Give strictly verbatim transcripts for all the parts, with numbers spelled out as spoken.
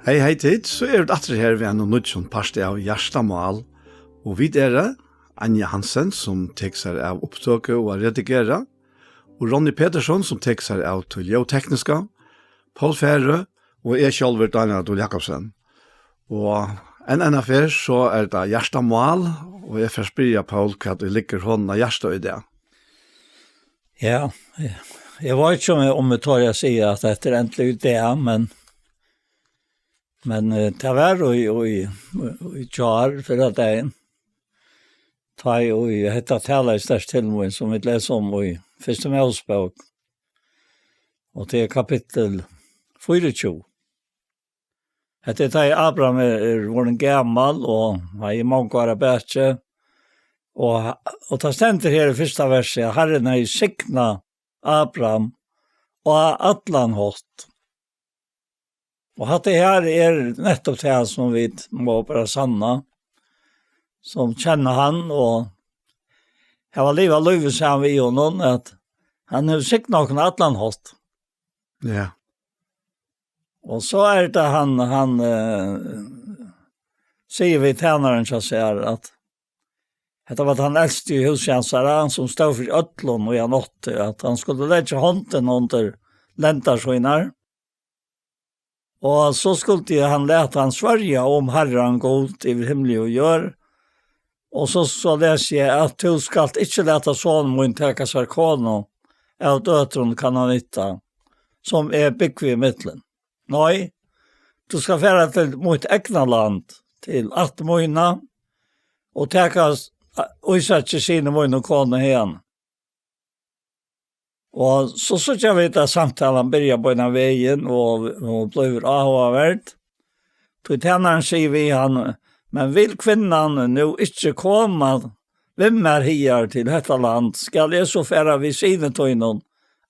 Hey, hey, tit, so eru vit aftur her við einum nýggjum parti av Hjartamál. Og vit eru Anja Hansen, sum tekur sær av upptøku og at redigera, og Ronny Petersson, sum tekur sær av tí ljóðtekniska, Poul Færø og eg sjálvur, Daniel Adol Jakobsen. Og enn eina ferð, so er tað Hjartamál, og eg fari at spyrja Poul, hvat ið liggur honum á hjarta í dag. Ja, eg, eg veit ikki um eg, um eg tør at siga at hetta er endiliga í dag, men, men, eh, tað var í, í, í gjár, fyrradagin. Tá ið hetta talaði sterkt til mín, sum vit lesa um í Fyrstu Mósebók. Og tað er kapittul fýraogtjúgu. Hetta er tá ið Abraham er, er vorðin gamal, og hann er mong ár av baki. Og, og tað stendur her í fyrsta versi, at Harrin hevði signað Abraham á allan hátt. Og hatta her er nettupp tað sum vit mugu bara sanna, sum kenna hann og hava livað lívið saman við honum, at hann hevur signað okkum á allan hátt. Ja. Og so er tað hann, hann, eh, sigur við tænaran hjá sær, at hetta var tann elsti í húsi hansara, sum stóð fyri øllum, og hann átti, at hann skuldi leggja hondina undir lendar sínar. Og so skuldi hann lata hann svørja um Harran Gud yvir himli og jørð. Og so, so lesi eg, at tú skalt ikki lata son mín taka sær konu av døtrum Kananita, sum eg búgvi í millum. Nei, tú skalt fara til mítt egna land, til ætt mína, og taka Ísaki syni mín og konu haðan. Og so síggja vit, at samtalan byrjar beinan vegin og, og blívur áhugaverd. Tí tænarin sigur við hann: "Men vil kvinnan nú ikki koma við mær higar til hetta land, skal eg so fara við syni tínum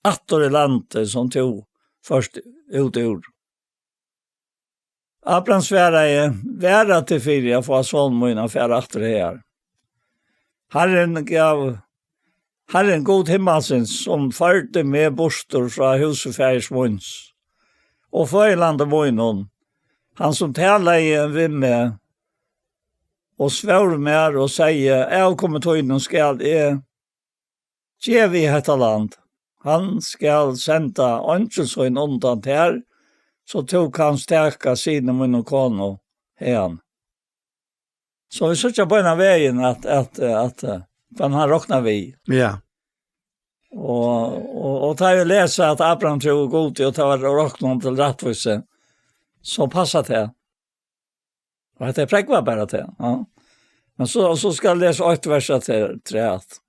aftur í landið, sum tú fórt út úr." Abraham svaraði: "Vara teg fyri at fáa son mín at fara aftur hagar. Harrin gav, Harrin Gud himmalsins, sum førdi meg burtur frá húsi faðirs míns og føðilandi mínum, hann sum talaði við meg og svór mær og segði: 'Avkomi tínum skal eg gevi hetta land. Hann skal senda eingil sín undan tær, so tú kanst taka syni mín og konu haðan.'" So vit síggja beinan vegin, at, at, at, eh, hvønn hann roknar við. Ja. Og, og, og tá vit lesa, at Abraham trúði Gudi, og tað var roknað til rættvísi, so passar tað. Og hetta er prógvað bara til, ja. Men so, so skal eg lesa eitt vers afturat.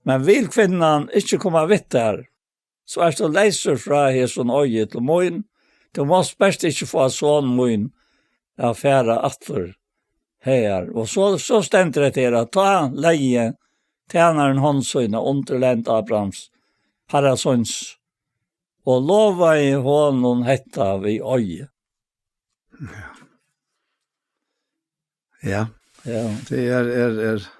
"Men vil kvinnan ikki koma við tær, so ert tú leysur frá hesum eiði til mín. Tú mást bert ikki fáa son mín at fara aftur hagar." Og so, so stendur hetta her, at tá legði tænarin hond sína undir lend Abrahams, harra síns, og lovaði honum hetta við eiði. Ja. Ja. Ja. Tað er, er, er,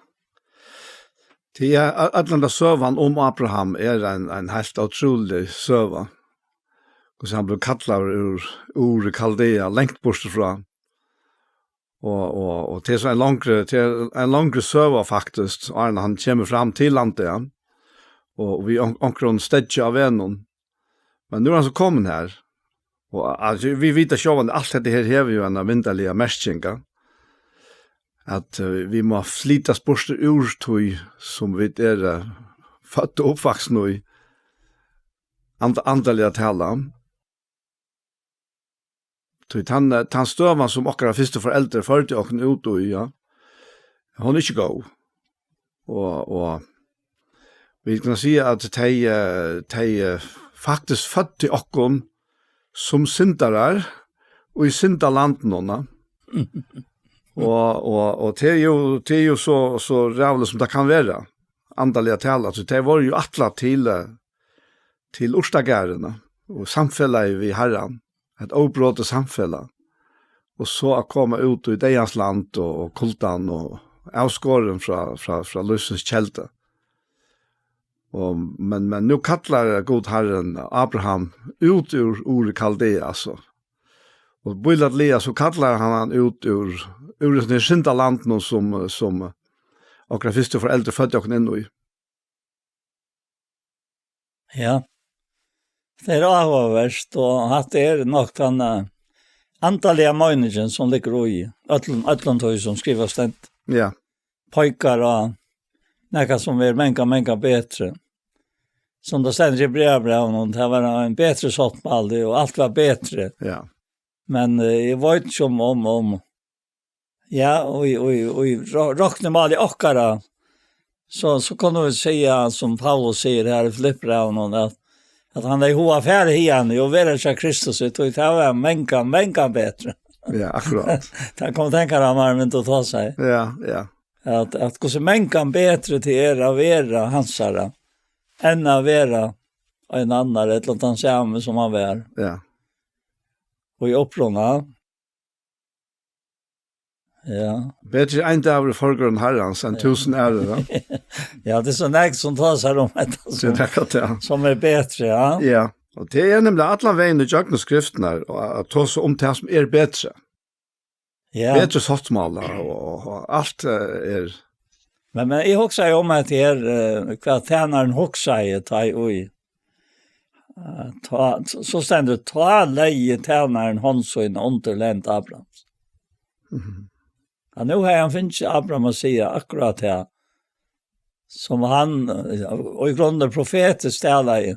tað er, a-, allan tað søgan um Abraham er ein, ein heilt ótrúlig søga. Hvussu hann bleiv kallaður úr, úr Kaldea, langt burtur frá. Og, og, og tað er so ein longri, tað er ein longri søga faktiskt, áðrenn hann kemur fram til landið, ja. Og við on-, onkrum steðgi á vegnum. Men nú er hann so komin her. Og, altso, vit vita sjálvandi, alt hetta her hevur jú eina myndarliga merking, ja. At, eh, vit má flytast burtur úr tí, sum vit eru, eh, fødd og uppvaksin í, and-, andaliga talað. Tí tann, eh, tann støðan, sum okkara fyrstu foreldur førdu okkum út í, ja, hon er ikki góð. Og, og vit kunnu siga, at tey, eh, tey, eh, faktiskt føddu okkum sum syndarar í syndalandinum, ja. Og, og, og tað er jú, tað er jú so, so ræðuligt, sum tað kann vera, andaliga talað. So tey vóru jú ætlað til, eh, til urtagarðin og samfelagið við Harran, eitt óbrotið samfelag, og so at koma út í deyðans land og, og kuldan og avskorin frá, frá, frá lívsins keldu. Og, men, men nú kallar Gud Harrin Abraham út úr Uri Kaldea, altso. Og bílætliga so kallar hann hann út úr, úr hesum her syndalandinum sum, sum okkara fyrstu foreldur føddu okkum inn í. Ja. Tað er áhugavert, og hatta er nokk tann, eh, andaliga meiningin sum liggur í øllum, øllum tí sum skrivað stendur. Ja. Peikar á nakað sum er mangan, mangan betri. Sum tað stendur í brævbrævinum, tað var ein betri sáttmáli, og alt var betri. Ja. Men, eh, eg veit ikki um, um, um, ja, og í, og í, og í ro-, roknimáli okkara, so, so kunnu vit siga, sum Paulus sigur her í Filippibrævinum, at, at hann hevði hug at fara hiðani og vera hjá Kristus, tí tað var mangan, mangan betri. Ja, akkurát. Tað kom tenkar á mær, men tú tók seg. Ja, ja. At, at hvussu mangan betri tað er at vera hansara, enn at vera ein annar, ella tann sami sum hann var. Ja. Og í uppruna. Ja. Betri ein dagur í forgongd Harrans enn túsund aðrir, ja. Ja, tað er so nógv sum tosar um hetta, sum, akkurát, ja, sum er betri, ja. Ja, og tað er nemliga allan vegin í gjøgnum skriftirnar, og at tosa um tað sum er betri. Ja. Betri sáttmála, og, og alt, eh, er. Men, men eg hugsaði um at her, eh, hvat tænarin hugsaði, tá ið, eh, tá, so stendur, tá legði tænarin hond sína undir lend Abrahams. Mhm. Ja, nú hevði hann fingið Abraham at siga akkurát tað, sum hann, eh, og í grunden profetiskt talaði,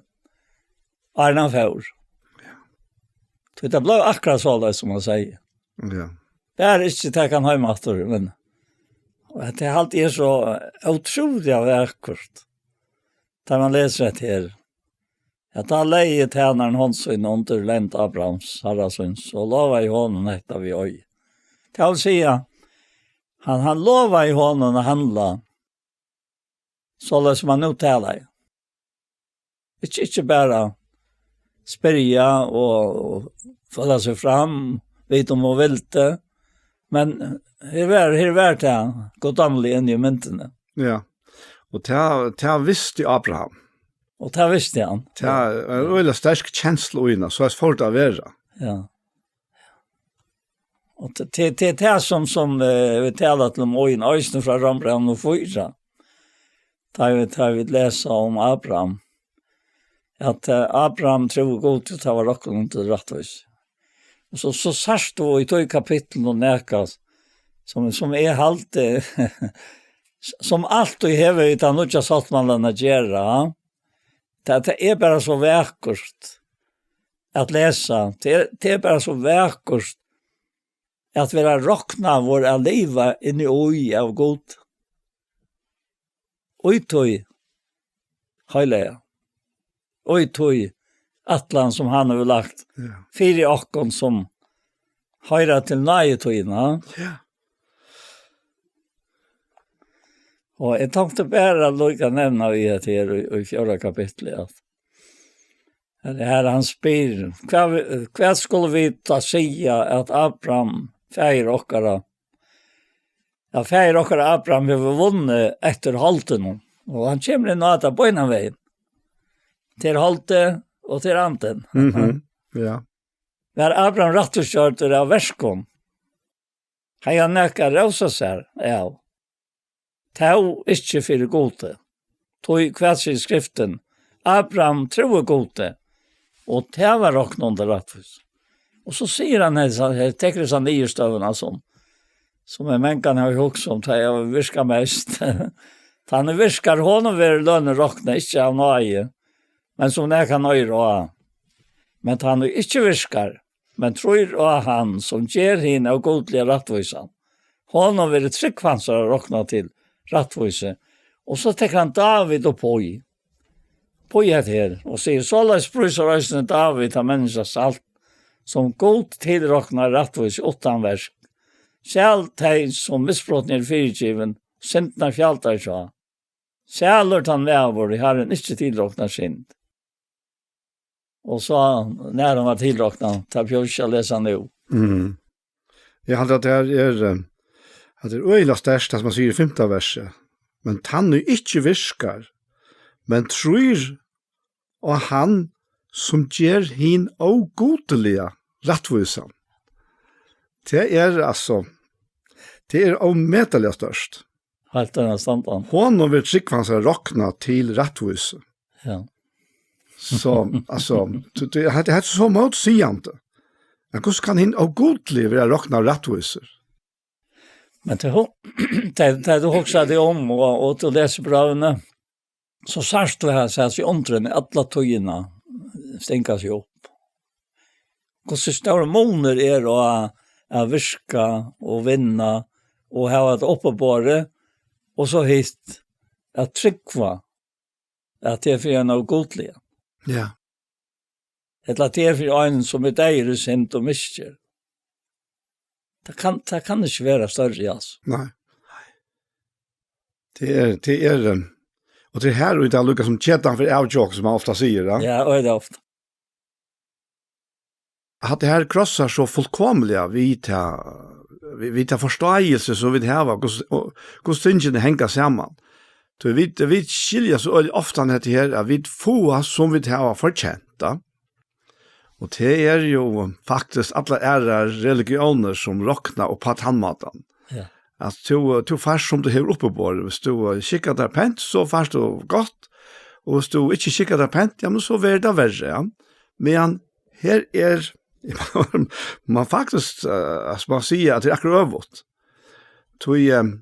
áðrenn hann fór. Ja. Tí tað bleiv akkurát soleiðis, sum hann segði. Ja. Bara ikki taka hann heim aftur, men, og tað haldi eg er so ótrúliga vakurt, tá man lesur hetta her. At tá legði tænarin hond sína undir lend Abrahams, harra síns, og lovaði honum hetta við eið. Tað vil siga, hann, hann lovaði honum at handla soleiðis sum hann nú talaði. Ikki, ikki bara spyrja og, og føla seg fram, vita um hon vildi, men her var, her var tað guddómliga inni í myndini. Ja. Og tað, tað visti Abraham. Og tað visti hann. Tað er ein øgiliga sterk kensla í henni, so fór tað at vera. Ja. Og til, til, til tað sum, sum, eh, vit tala til um í eisini frá Rómbrævinum fýra. Tá vit, tá vit lesa um Abraham, at, eh, Abraham trúði Gud, og tað var roknað til rættvísi. Og so, so sært tú í tí kapitlinum nakað, sum, sum eg haldi, sum altíð hevur við tann nýggja sáttmálan at gera. Tað, tað er bara so vakurt at lesa. Tað er, tað er bara so vakurt at vera roknaður at liva inni í av Gud. Í tí heilaga. Í tí ætlan sum hann hevur lagt, ja, fyri okkum sum hoyra til náðitíðina. Ja. Og eg tonkti bara líka nevna við hetta her í, í fjórða kapitli, at, at her hann spyr, hvat, hvat skulu vit tá siga at Abraham, faðir okkara, at faðir okkara Abraham hevur vunnið eftir holdinum? Og hann kemur inn á tað beinanvegin. Til holdið og til andin. Mhm, ja. Var Abraham rættvísgjørdur av verkum? Hevði hann nakað at rósa sær av? Tó ikki fyri Gudi. Tí hvat sigur Skriftin? Abraham trúði Gudi, og tað var roknað undir rættvísi. Og so sigur hann hesa, her tekur hesa niðurstøðuna sum, sum eg mangan havi hugsað um, tá eg havi virkað mest. Tann ið virkar, honum verður lønin roknað, ikki av náði, men sum nakað hann eigur á. Men tann ið ikki virkar, men trýr á hann, sum ger hin ógudliga rættvísan, honum verður trúgv hansara roknað til rættvísi. Og so tekur hann Dávid upp í, upp í hetta her, og sigur, soleiðis prísar eisini Dávid tað menniskja salt, sum Gud tilroknar rættvísi uttan verk. Sæl tey, sum misbrotin eru fyrigivin, syndirnar fjaldar ikki á. Sælur tann maður, ið Harrin ikki tilroknar synd. Og so, nær hann var tilroknað, tað behøvi eg ikki at lesa nú. Mhm. Eg haldi, at tað er, eh, at tað er øgiliga sterkt, tað sum hann sigur í fimta versi. Men tann, ið ikki virkar, men trýr á hann, sum ger hin ógudiliga rættvísan. Tað er, altso, tað er ómetaliga stórt. Heilt enn at standa. Honum verður trúgv hansara roknað til rættvísi. Ja. So, altso, tú, tú, hetta, hetta er so mótsigandi. Men hvussu kann hin ógudligi vera roknaður rættvísur? Men tað hu-, tað, tað tú hugsar teg um, og, og tú lesur brøvini, so sært tú her, sært seg undrini alla tíðina stinga seg upp. Hvussu stór munur er á at virka og vinna og hava tað uppiborið, og so hitt at trúgva at tað er fyri ein ógudligan. Ja. Ella at tað er fyri ein, sum er deyður í synd og misgerð. Tað kann, tað kann ikki vera størri, altso. Nei. Tað er, tað er, um, og tað er her, og tað er líka sum ketan fer av hjá okkum, sum man ofta sigur, ja. Ja, og tað er ofta. At tað her krossar so fullkomiliga við ta, við, við ta forståelse, sum vit hava, hvussu, og hvussu tingini hanga saman. Tí vit, vit skilja so øgiliga ofta hetta her, at vit fáa, sum vit hava fortjent, ja. Og tað er jú faktiskt allar aðrar religiónir, sum rokna upp á tann mátan. Ja. At tú, tú fært, sum tú hevur uppiborið. Viss tú, eh, skikkar tær pent, so fært tú gott. Og viss tú ikki skikkar tær pent, ja, men so verður tað verri, ja. Men her er, man faktiskt, eh, altso, man sigur, at tað er akkurát øvugt. Tí, eh,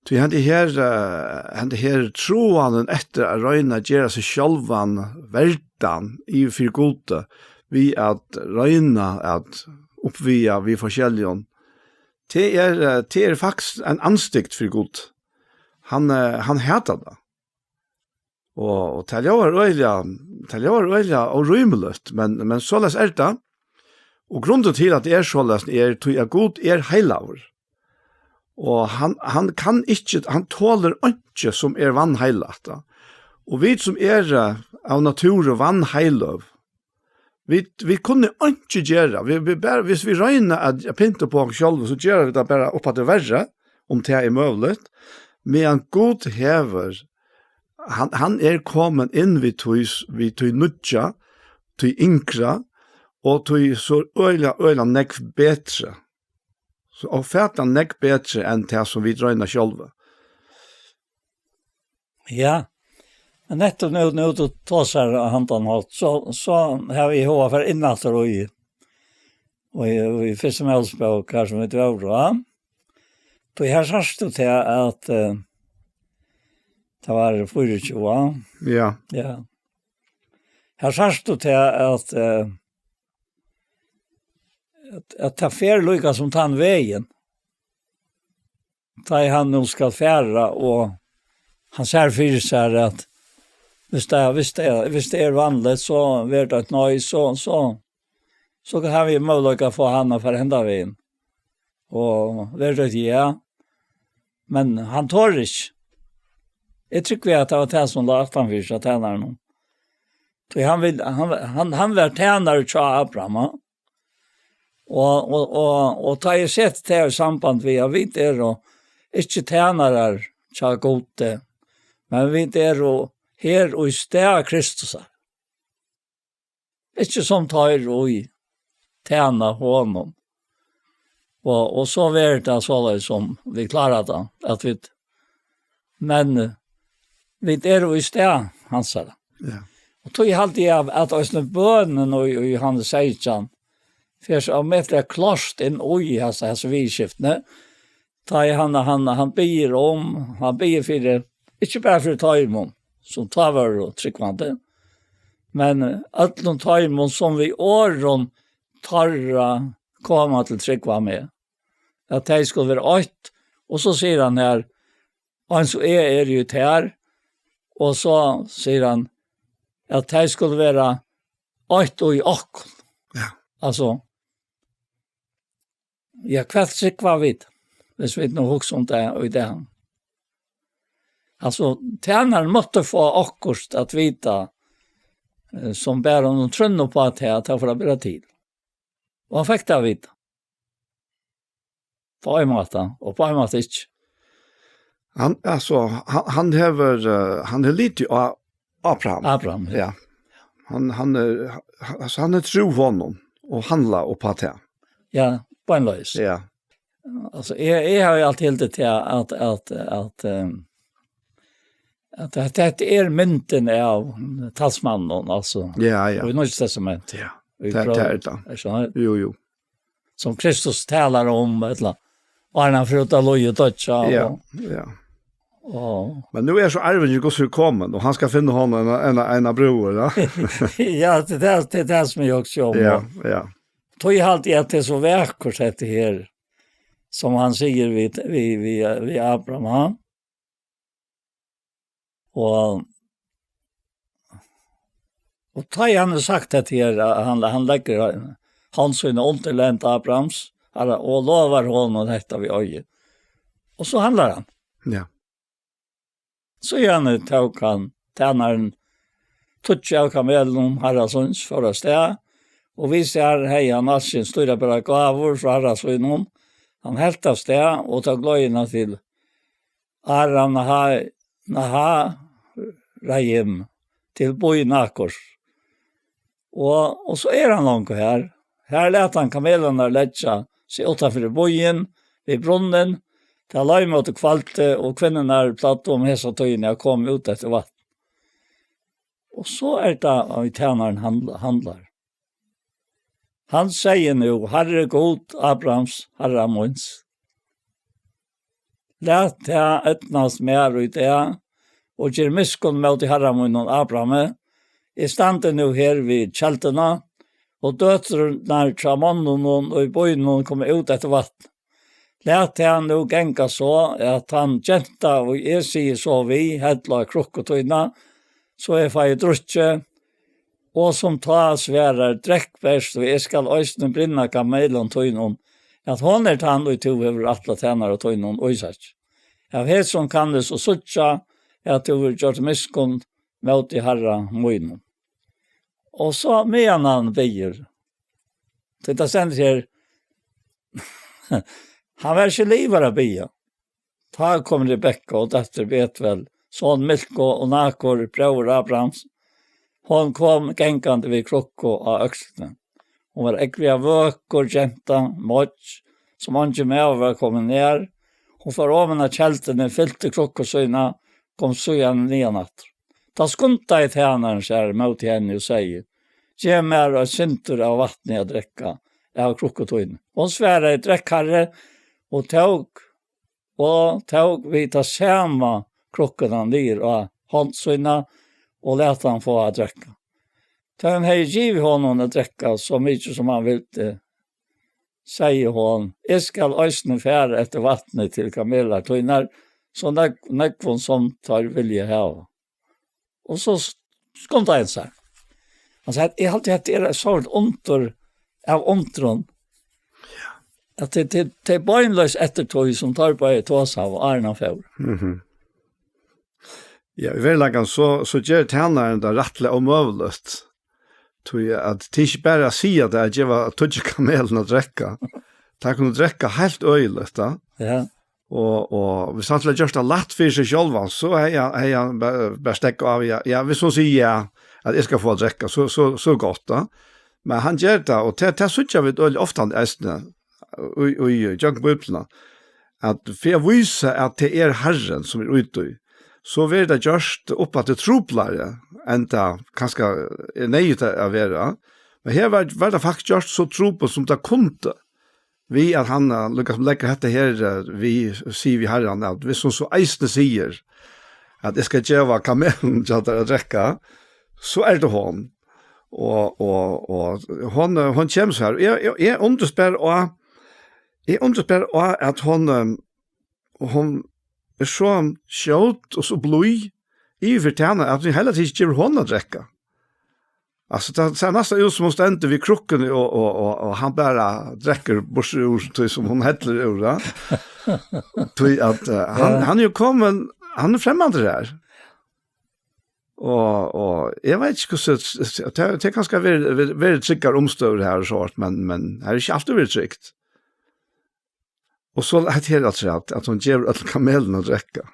tí hendi her, eh, hendi her tráanin eftir at royna at gera seg sjálvan verdan yvir fyri Gudi, við at royna at uppvega við forskelligum. Tað er, eh, tað er faktiskt ein andstygd fyri Gud. Hann, eh, hann hatar tað. Og, og tað ljóðar øgiliga, tað ljóðar øgiliga órímiligt, men, men soleiðis er tað. Og grundin til, at tað er soleiðis, er tí, at Gud er heilagur. Og hann, hann kann ikki, hann tolir einki, sum er vanheilagt, ja. Og vit, sum eru av natúru vanheiløg, vit, vit kunnu einki gera. Vit, vit bara, viss vit royna at, at pynta upp á okkum sjálv, so gera vit tað bara upp á tað verra, um tað er møguligt. Meðan Gud hevur, hann, hann er komin inn við tí s-, við tí nýggja, tí yngra, og tí so øgiliga, øgiliga nógv betri. So ófatiliga nógv betri enn tað, sum vit royna sjálvi. Ja, men nettupp nú, nú tú tosar á handan hátt, so, so havi eg hug at fara inn aftur í, í, í fyrstu Mósebók, har sum vit vóru, ja. Tí her sært tú til at, eh, tað var fýraogtjúgu, ja. Ja. Ja. Her sært tú til at, eh, at, at tað fer líka sum tann vegin. Tá ið hann nú skal fara, og hann sær fyri sær, at viss tað, viss tað, viss tað er vanligt, so verður tað eitt nei, so, so, so hava vit møguleika at fáa hann at fara hendan vegin. Og verður tað eitt ja, men hann torir ikki. Eg trúgvi, at tað var tað, sum lá aftanfyri hjá tænaranum. Tí hann vil, hann, hann, hann var tænari hjá Abraham, ja. Og, og, og, og tá eg seti tað í samband við, at vit eru ikki tænarar hjá Gudi, men vit eru her í stað Kristusar. Ikki sum teir, ið tæna honum. Og, og so verður tað soleiðis, sum vit klára tað, at vit, men, eh, vit eru í stað hansara. Ja. Og tí haldi eg, at, at eisini bønin í, í Jóhannes seytjan, fer so ómetaliga klárt inn í hasa, hasa viðurskiftini. Tá ið hann, hann, hann biður um, hann biður fyri, ikki bara fyri teimum, sum tá vóru trúgvandi, men øllum teimum, sum við orðum teirra koma til trúgv á meg, at tey skulu vera eitt. Og so sigur hann her, eins og eg eri í tær, og so sigur hann, at tey skulu vera eitt í okkum. Ja. Altso, ja, hvat trúgva vit, viss vit nú hugsa um tað í dag? Altso, tænarin mátti fáa okkurt at vita, eh, sum bar honum trúnna upp á tað, at tað fór at bera til. Og hann fekk tað at vita. Á ein máta, og á ein máta ikki. Hann, altso, hann, hann hevur, eh, hann hevur litið á Abraham. Abraham, ja. Ja. Hann, hann er, altso, hann er trúr honum og handlar upp á tað. Ja, beinleiðis. Ja. Altso, eg, eg havi jú altíð hildið til at, at, at, ehm, at hetta, hetta er myndin av talsmanninum, altso. Ja, ja. Og í Nýggja Testamenti. Ja. Í Tað, tað er tað. Er so, Jú, jú. Sum Kristus talar um, ella, og hann fer út av lív og dødsja, Ja, og, ja. og Men nú er so arvingin Guds er komin, og hann skal finna honum ein, ein, ein brúður, ja. Ja, tað er tað, tað er tað sum eg hugsi um, Ja, og ja. Tí haldi eg at tað er so vakurt, hetta her, sum hann sigur við, við, við, við Abraham, ha? Og, og tá hann hevur sagt hetta her, at hann, hann leggur hond sína undir lend Abrahams, og lovar honum hetta við eiði. Og so handlar hann. Ja. Síðani tók hann tænaran tíggju av kamelunum harra síns, fór av stað, og við sær hevði hann alskyns dýrabærar gávur frá harra sínum. Hann helt av stað og tók leiðina til Aram Naha-, Naharaim, til bý Nakors. Og, og so er hann longu har. Har læt hann kamelarnar leggja seg uttanfyri býin, við brunnin. Tað leið móti kvøldi, og kvinnurnar plagdu um hesa tíðina at koma út eftir vatn. Og so er tað, at tænarin handl-, handlar. Hann segði nú: Harri Gud Abrahams, harra míns, lat tað eydnast mær í dag, og ger miskunn móti harra mínum Abrahami. Eg standi nú her við kelduna, og døturnar hjá monnunum í býnum koma út eftir vatni. Lat tað nú ganga so, at tann genta, og eg sigi so við, hella á krukku tína, so eg fái drukkið, og sum tá svarar: Drekk bert, og eg skal eisini brinna kamelum tínum, at hon er tann, ið tú hevur ætlað tænara tínum Ísaki. Av hesum kann eg so síggja, at tú hevur gjørt miskunn móti harra mínum. Og so meðan hann biður, tí tað stendur her, hann var ikki liðugur at biðja. Tá kom Rebekka og dóttir Betuel, son Milku og Nakor, bróður Abrahams. Hon kom gangandi við krukku á økslini. Hon var ógvuliga vøkur genta, moyggj, sum eingin maður var komin nær. Hon fór oman at kelduni, fylti krukku sína, kom síðani niðan aftur. Tá skundaði tænarin sær móti henni og segði: Gev mær eitt sindur av vatni at drekka av krukku tíni. Hon svaraði: Drekk, harri, og tók, og tók við tað sama krukkuna niður á hond sína og læt hann fáa at drekka. Tá hon hevði givið honum at drekka so mikið, sum hann vildi, segði hon: Eg skal eisini fara eftir vatni til kamelar tínar, so nógv, nógvum sum teir vilja hava. Og so s-, skundaði hann sær. Hann segði: Eg haldi, at tað er eitt sort undur av undrum, at tað, tað, tað er beinleiðis eftir tí, sum teir báðir tosaðu, áðrenn hann fór. Mhm. Ja, í veruleikanum so, so ger tænarin tað rættiliga ómøguligt. Tí at tað er ikki bara at siga tað, at geva tíggju kamelum at drekka. Teir kunnu drekka heilt øgiligt, tá. Ja. Og, og hvis hann skuldi gjørt tað lætt fyri seg sjálvan, so hevði hann, hevði hann bara, bara steðgað av, ja, ja, hvis hon sigur ja, at eg skal fáa at drekka, so, so, so gott, tá. Men hann ger tað, og tað, tað síggja vit øgiliga ofta eisini í, í, í gjøgnum Bíbliuna, at fyri at vísa, at tað er Harrin, sum er úti, so verður tað gjørt upp á tað truplari, enn tað kanska er neyðugt at, at vera. Men her var, var tað faktiskt gjørt so trupult, sum tað kundi, við at hann, eh, líka sum leggur hetta her, eh, við, sigur við Harran, at hvis hon so eisini sigur, at eg skal geva kamelum hjá tær at drekka, so er tað hon. Og, og, og hon, eh, hon kemur so her. Eg, eg, eg undrist bara á, eg undrist bara á, at hon, eh, hon er so skjót og so blíð yvir fyri tænaran, at hon heller ikki gevur honum at drekka. Altso, tað sær næstan út, sum hon stendur við krukkuni, og, og, og, og hann bara drekkur burtur úr tí, sum hon hellir úr, ja. Tí at, eh, hann, Ja. hann er jo komin, hann er fremmandur her. Og, og eg veit ikki hvussu, tað, tað er kanska verið, verið, verið tryggar umstøður her og so, men, men her er ikki altíð verið trygt. Og so hetta her, altso, at, at hon gevur øllum kamelum at drekka.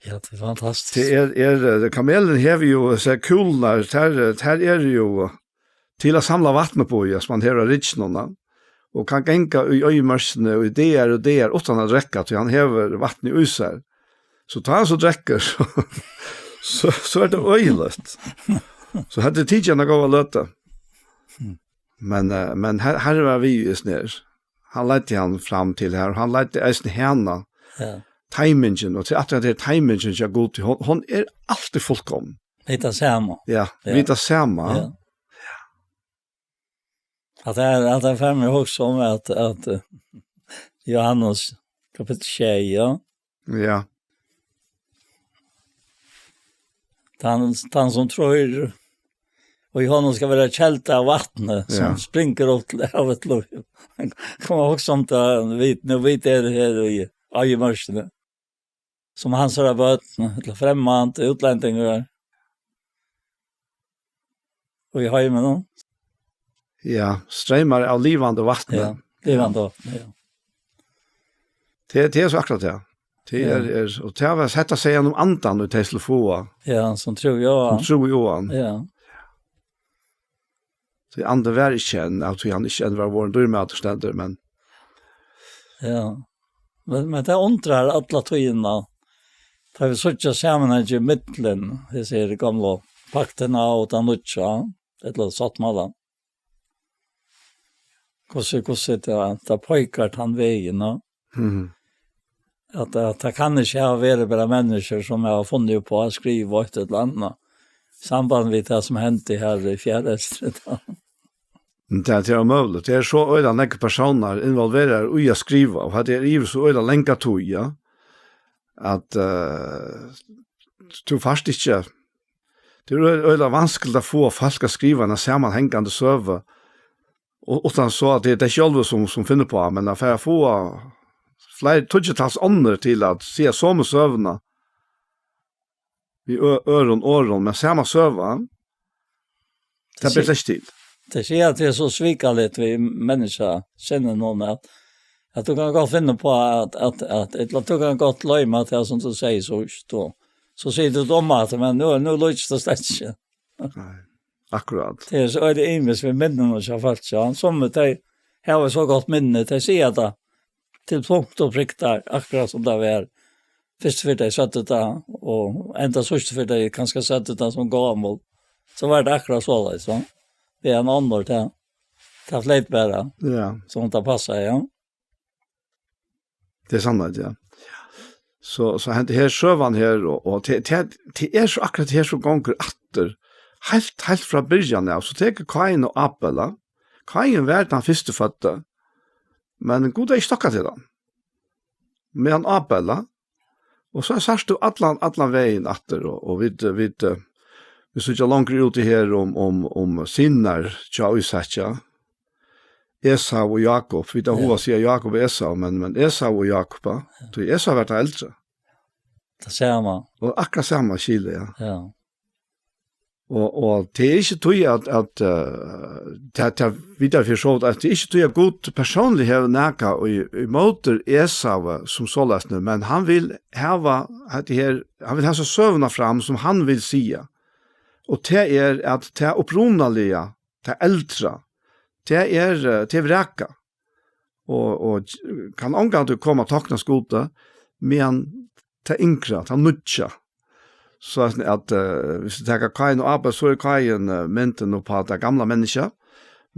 Ja, tað er fantastiskt. Tað er, er, eh, kamelin hevur jo, so kúlurnar, tær, tær eru jo til at samla vatn upp í, sum man hevur á rygginum, ja. og kann ganga í oyðimørkini í dagar og dagar uttan at drekka, tí hann hevur vatnið í sær. So tá hann so drekkur, so, so, so er tað øgiligt. So hetta er tikið eina góða løtu. Men, eh, men her, her var við í snær. Hann leiddi hann fram til her, og hann leiddi eisini hana. Ja. Timingin, og til at det er timingin, ja, god, hon, hon er altíð fullkomin. Vita sama. Ja, ja. Vita sama. Ja. At det er, at det er ferdig også om at, at eh, Johannes kapittel tjúgu, ja. Ja. Tann, tann sum trýr, og í honum skal vera kelda av vatni, sum Ja. springur upp til evigt lív. Kom hugsa um tað, vit, nú vit eru her í, í mørkini. Sum hansara børn, ella fremmand, útlendingar. Og í heiminum. Ja, streymar av livandi vatni. Ja, livandi vatni, ja. Det, det er så akkurat det. Det Ja. er, er, og det var sett å si om andan, og det skulle få, Ja, sum trúði á hann. Sum trúði á hann. Ja. So andi var ikki enn, av tí hann ikki enn var vorðin dýrmætur stendur, men Ja. Men, men tað undrar alla tíðina. Tá vit síggja samanhang í millum, eg sigi, gamla paktina og tann nýggja, ella sáttmálan. Hvussu, hvussu tað, tað peikar tann vegin, no? Mhm. At, at tað kann ikki hava verið bara menniskjur sum hava funnið upp á at skriva eitt ella annað. Samband við tað sum hendi her í Fjarðaeyri, tá. Men tað, tað er ómøguligt. Tað er so øgiliga nógvir persónar involveraðir í at skriva, og hatta er yvir so øgiliga langa tíð, ja. At, eh, tú fært ikki, tað er ø-, øgiliga vanskligt at fáa fólk at skriva eina samanhangandi søgu, og uttan so at tað er tey sjálvi sum, sum finnur uppá, men at fara at fáa fleiri tíggjutals onnur til at siga somu søguna við ø-, øðrum orðum, men sama søga, tað ber slett ikki til. Tey siga at tað er so svikaligt við menniskja, sinnið nú, at, at tú kann gott finna uppá at, at, at, ella tú kann gott gloyma tað sum tú segði síðst, og so sigur tú dóma at, men nú, nú líkist tað slett ikki. Nei, akkurát. Tað er so, er tað ymiskt við minnum og hjá fólki, ja. Sum tey hava so gott minni, tey siga tað til punkt og prikk, akkurát sum tað var. Fyrst fyri tey søgdu tað, og enda síðst fyri tey kanska søgdu tað sum gomul. So var tað akkurát soleiðis, so. Tað er ein annar, tað, tað fleyt bara, Ja. sum tað passaði, ja. Tað er sannheit, ja. So, so hendi her søgan her, og, og te, te, te er so akkurát her sum gongur aftur. Heilt, heilt frá byrjan av, so tekur Káin og Abel, ja. Káin var tann fyrstuføddi, men Gud hevði ikki stokkað til hann. Meðan Abel, ja. Og so sært tú allan, allan vegin aftur, og, og vit, vit, eh, vit síggja longur út í her um, um, um synirnar hjá Ísaki, ja. Esau og Jakob. Vit hava Ja. hug at siga Jakob og Esau, men, men Esau og Jakob, ja. Ja. Tí Esau var tann eldri. Tað sama. Og akkurát sama skilið, ja. Ja. Og, og tað er ikki tí at, at, eh, tað, tað, vit hava fyri so vidt, at tað er ikki tí at Gud persónliga hevur nakað í, í móti Esau sum soleiðis, men hann vil hava hetta her, hann vil hava so søguna fram sum hann vil siga. Og tað er at tað upprunaliga, tað eldra, tað er, eh, tað er vrakað. Og, og kann ongantíð koma at toknast Gudi, meðan tað yngra, tað nýggja. So at, at, eh, hvis vit taka Káin og Abel, so er Káin, eh, myndin upp á tað gamla menniskja,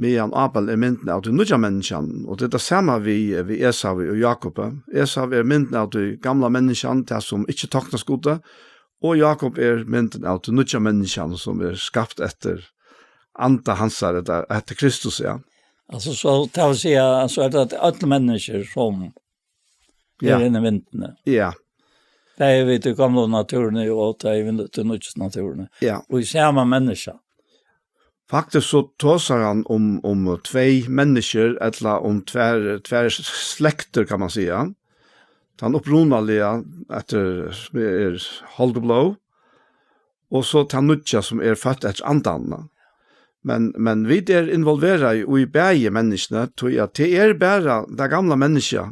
meðan Abel er myndin av tí nýggja menniskjan. Og tað er tað sama við, við Esau og Jakob. Esau er myndin av tí gamla menniskjan, tað sum ikki toknast Gudi, og Jakob er myndin av tí nýggja menniskjan, sum er skapt eftir anda hansara, ella eftir Kristus, ja. Altso, so tað vil siga, so er tað øll menniskju sum Ja. er inni í myndini. Ja. Tað er við tí gamlu náttúruni og tað er við tí nýggju náttúruni. Ja. Og í sama menniskja. Faktiskt so tosar hann um, um tvey menniskju, ella um tvær, tvær slektir, kann man siga. Tann upprunaliga, eftir, sum er hold og blóð, og so tann nýggja, sum er fødd eftir andanum. Men, men vit eru involverað í bæði menniskjuni, tí at tað er bara tað gamla menniskja,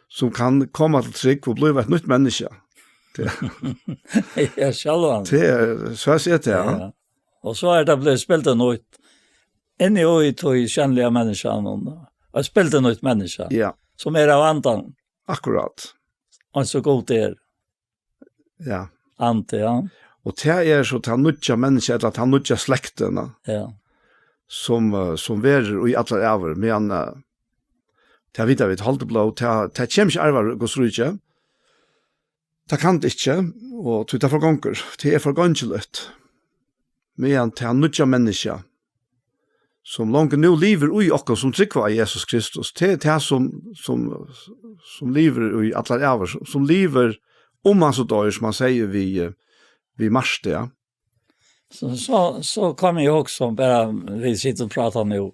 sum kann koma til trúgv og blíva eitt nýtt menniskja. Tað Ja, sjálvandi. tað er, so eg sigi tað, ja. Ja. Og so er tað blivið spælt nýtt. Inni í tí sjónliga menniskjanum, og Og spildurnýtt menniskja, ja, sum er av andan, akkurát, og so Gud er. Ja. Andi, ja. Og tað er so tað nýggja menniskja, ella tað nýggja slektina, ja, sum, eh, sum verður í allar ævir, meðan, eh, tað vita vit, holdi blóð, tað, tað kemur ikki arvar Guds ríki. Tað kann tað ikki, og tí tað forgongur, tað er forgongiligt. Meðan tað nýggja menniskja, sum longu nú livir í okkum, sum trúgva á Jesus Kristus, tað er tað, sum, sum, sum livir í allar ævir, sum, sum livir um hann so doyr, sum hann sigur við, eh, við Marta, ja. So, so, so kom eg í hugsan um, bara vit sita og prata nú,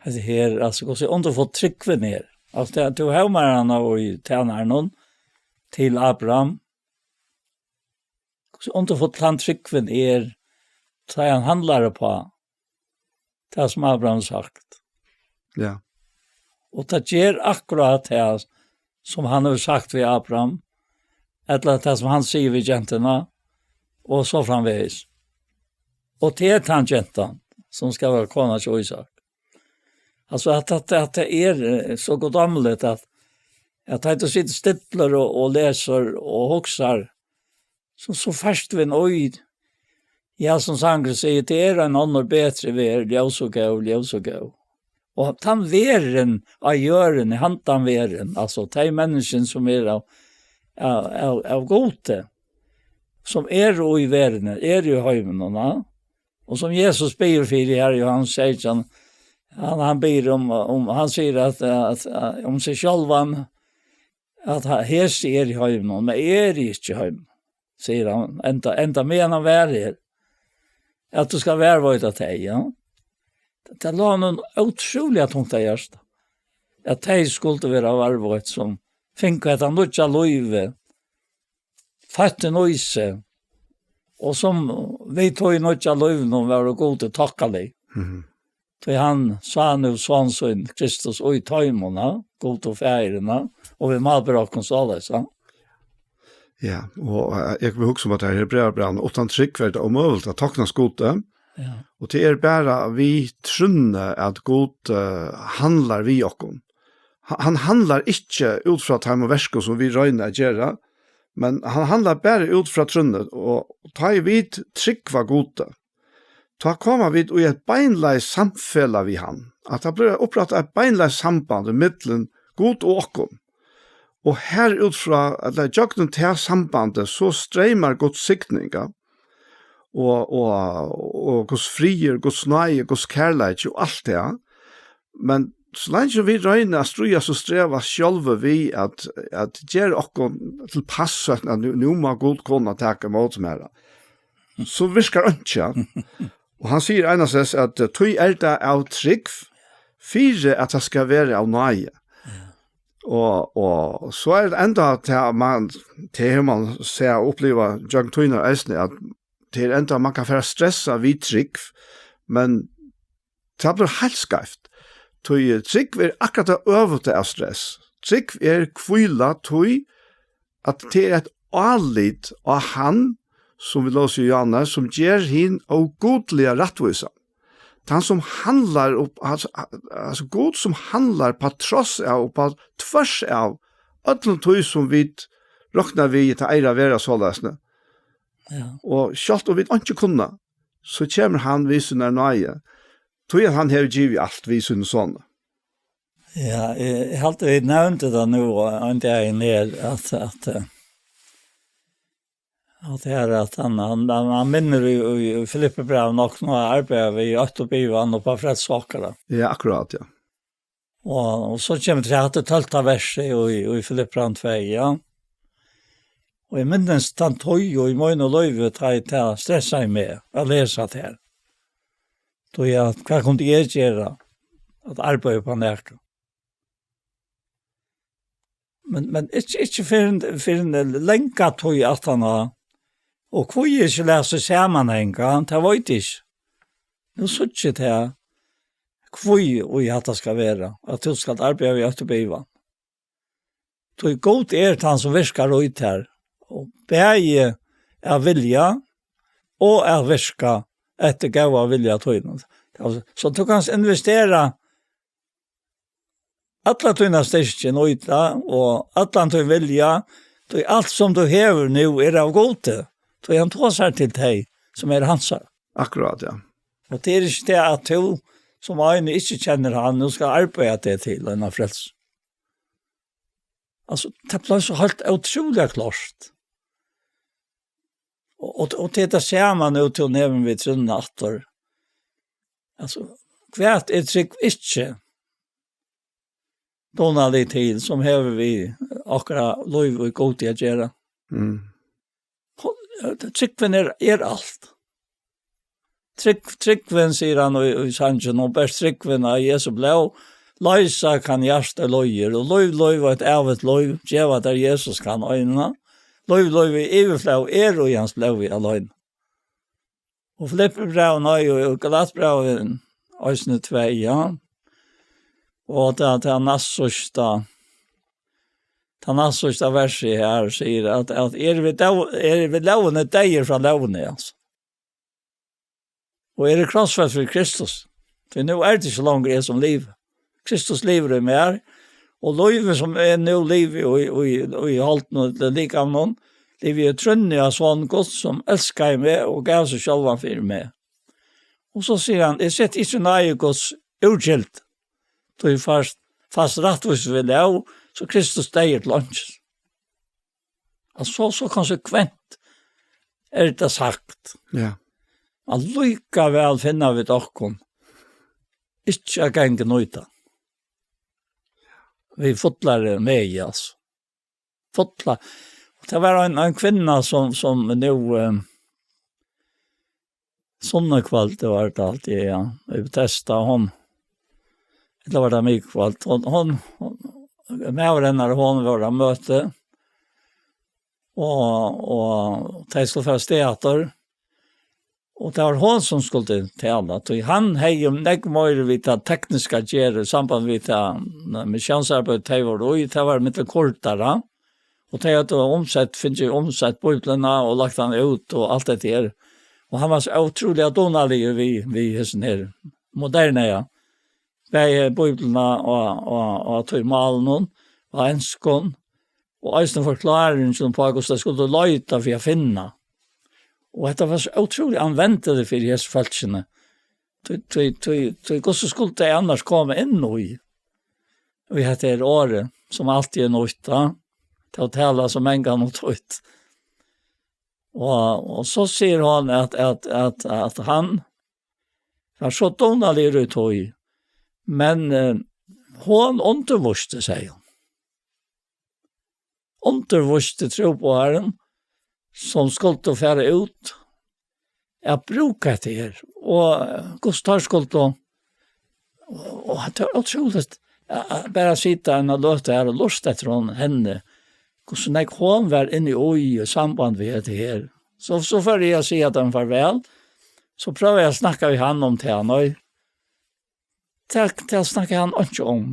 at her, altso, hvussu undurfult trúgvin er. Altso, tað, tú hómar hana í tænaranum til Abraham. Hvussu undurfult hann trúgvin er, tá hann handlar uppá tað, sum Abraham hevur sagt. Ja. Og tað ger akkurát tað, sum hann hevur sagt við Abraham, ella tað, sum hann sigur við gentuna, og so framvegis. Og tað er tann gentan, sum skal vera kona til Ísak. Altso, at, at, at tað er, eh, so guddommeligt, at, at tá tú situr stillur og, og lesur og hugsar, so, so fært tú inn í, ja, sum sangurin sigur, tað er ein onnur betri verð, ljós og góð, ljós og góð. Og tann verðin á jørðini, handan verðin, altso, tey menniskjuni, sum er av, av, av, av Gudi, sum eru í verðini, eru í heiminum, ja. Og sum Jesus biður fyri her í Jóhannes seytjan, hann, hann biður um, um, hann sigur at, at, at um seg sjálvan, at ha-, hesi eru í heiminum, men eg eri ikki í heiminum, sigur hann, enda, enda meðan hann var her, at tú skal varðveita tey, ja. Tað lá honum ótrúliga tungt á hjarta, at tey skuldu vera varðveitt, sum fingu hetta nýggja lívið, føtt inn í seg, og sum við tí nýggja lívinum vóru Gudi takkalig. Mhm. Tí hann sá nú son sín Kristus í teimum, ha? Gud og Faðirin, ha? Og vit málbera okkum soleiðis, ha? Ja, og, eh, eg vil hugsa um at her Hebreabrævið, uttan trúgv er tað ómøguligt at toknast Gudi. Ja. Og tað er bara við trúnni at Gud, eh, handlar við okkum. Ha-, hann handlar ikki út frá teimum verkum sum vit royna at gera, men hann handlar bara út frá trúnni, og tá ið vit trúgva Gudi, tá koma vit í eitt beinleiðis samfelag við hann, at tað blívur upprættað eitt beinleiðis samband millum Gud og okkum. Og her út frá, ella gjøgnum tað sambandið, so streymar Guds signingar, og, og, og Guds friður, Guds náði, Guds kærleiki og alt tað. Men so leingi vit royna at stríðast og streva sjálvi við at, at gera okkum til pass, at nú, nú má Gud kunna taka ímóti mær, so virkar einki. Og hann sigur einans at, eh, tí er tað av trúgv, fyri at tað skal vera av náði. Ja. Og, og so er tað enda at tað, man, tað hevur man sæð og upplivað gjøgnum tíðina eisini, at tað er enda, man kann fara at stressa við trúgv, men tað blívur heilt skeivt. Tí trúgv er akkurát tað øvuta av stress. Trúgv er hvíla, tí at tað er eitt álit á hann, sum vit lósu í Jóhannes, sum ger hin ógudliga rættvísan. Tann sum handlar upp, altso, altso Gud sum handlar á tross av og á tvørs av øllum tí sum vit rokna við, tað eigur at vera soleiðis, ne? Ja. Og sjálvt um vit einki kunna, so kemur hann við sínar náði, tí at hann hevur givið alt við sínum soni. Ja, eg, eg haldi, vit nevndu tað nú, ein dagin her, at, at, eh, at her, at hann, hann, hann, hann minnir í, í, í Filippibrævinum nokk nú at arbeiða við øttubivan og á frelsu okkara. Ja, akkurát, ja. Og, og so kemur til hatta tólvta versið í, í Filippibrævinum tvey, ja. Og eg minnist tann tíð, og í mínum lívi, tá eg, tað stressaði meg at lesa tað her. Tí at, hvat kundi eg gera at arbeiða upp á nakað? Men, men ikki, ikki fyrr enn, fyrr enn langa tíð aftaná. Og hví eg ikki las í samanhang, ja, tað veit eg ikki. Nú síggi eg tað, hví og hatta skal vera, at tú skalt arbeiða við øttubivan. Tí Gud er tann, sum virkar í tær, og bæði at vilja og at virka eftir góða vilja tínum. Altso, so tú kanst investera alla tína styrki nýta, og allan tín vilja, tí alt sum tú hevur nú er av Gudi, tí hann tosar til tey, sum er hansara. Akkurát, ja. Og tað er ikki tað, at tú, sum eini ikki kennir hann, nú skal arbeiða teg til eina frelsu. Altso, tað bleiv so heilt ótrúliga klárt. Og, og, og til tað sama nú, tú nevnir við trúnna aftur. Altso, hvat er trúgv ikki dugnalig til, sum hevur við okkara lív í Gudi at gera? Mm. Hon, trúgvin er, er alt. Trúgv, trúgvin, sigur hann í, í sangin, og bert trúgvin av Jesu blóð, loysa kann hjarta lýðir, og lív, lív, eitt ævigt lív, geva tær Jesus kann eina. Lív, lív í yvirflóð er í hans blóði alein. Og Filippibrævið, nei, og, og Galatbrævið, eisini tvey, ja. Og tað, tað næstsíðsta, tað næstsíðsta versið her sigur, at, at er við dó-, er við lógini deyður frá lógini, altso. Og eri krossfest við Kristus. Tí nú er tað ikki longur eg sum livi. Kristus livir í mær, og lívið sum eg nú livi í, í, í holdinum, ella likamnum, livi eg í trúnni á Son Guds, sum elskaði meg og gav seg sjálvan fyri meg. Og so sigur hann, eg seti ikki náði Guds úr gildi. Tí fast, fast rættvísi við lóg, so Kristus deyður til einki. Altso, so, so konsekvent er tað sagt. Ja. Allíkavæl finna vit okkum ikki at ganga nýta. Við fullari megi, altso. Fulla. Og tað var ein, ein kvinna, sum, sum nú, eh, sunnukvøld, tað var tað altíð, ja. Í Betesda, hon, ella var tað mikukvøld? Hon, hon, hon, maður hennara, hon var á møti, og, og tey skuldu fara avstað aftur. Og tað var hon, sum skuldi tala, tí hann hevði jo nógv meira við tað tekniska at gera, í samband við tað, missiónsarbeiðið tey vóru í, tað var millum kurdarar, og tey høvdu umsett, fingið umsett Bíbliuna og lagt hann út og alt hetta her. Og hann var so ótrúliga dugnaligur við, við hesum her moderna, ja. Bæði Bíbliuna og, og, og tí málinum, á enskum, og eisini forkláringin uppá, hvussu tey skuldu leita fyri at finna. Og hetta var so ótrúliga anvendiligt fyri hesi fólkini. Tí, tí, tí, tí, hvussu skuldu tey annars koma inn í, í hetta her orðið, sum altíð er nýtt, tá? Tað er talað so mangan og týtt. Og, og so sigur hon at, at, at, at hann var so dugnaligur í tí, men, eh, hon undirvísti, segði hon. Undirvísti trúboðarum, sum skuldu fara út at brúka hetta her, og, eh, hvussu teir skuldu, og, og tað er ótrúligt, a-, a-, bara at sita eina løtu her og lurta eftir hon, henni, hvussu nógv hon var inni í, í samband við hetta her. So, so fór eg at siga teimum farvæl, so prøvaði eg at snakka við hann um tað, nei, tað, tað snakkaði hann einki um.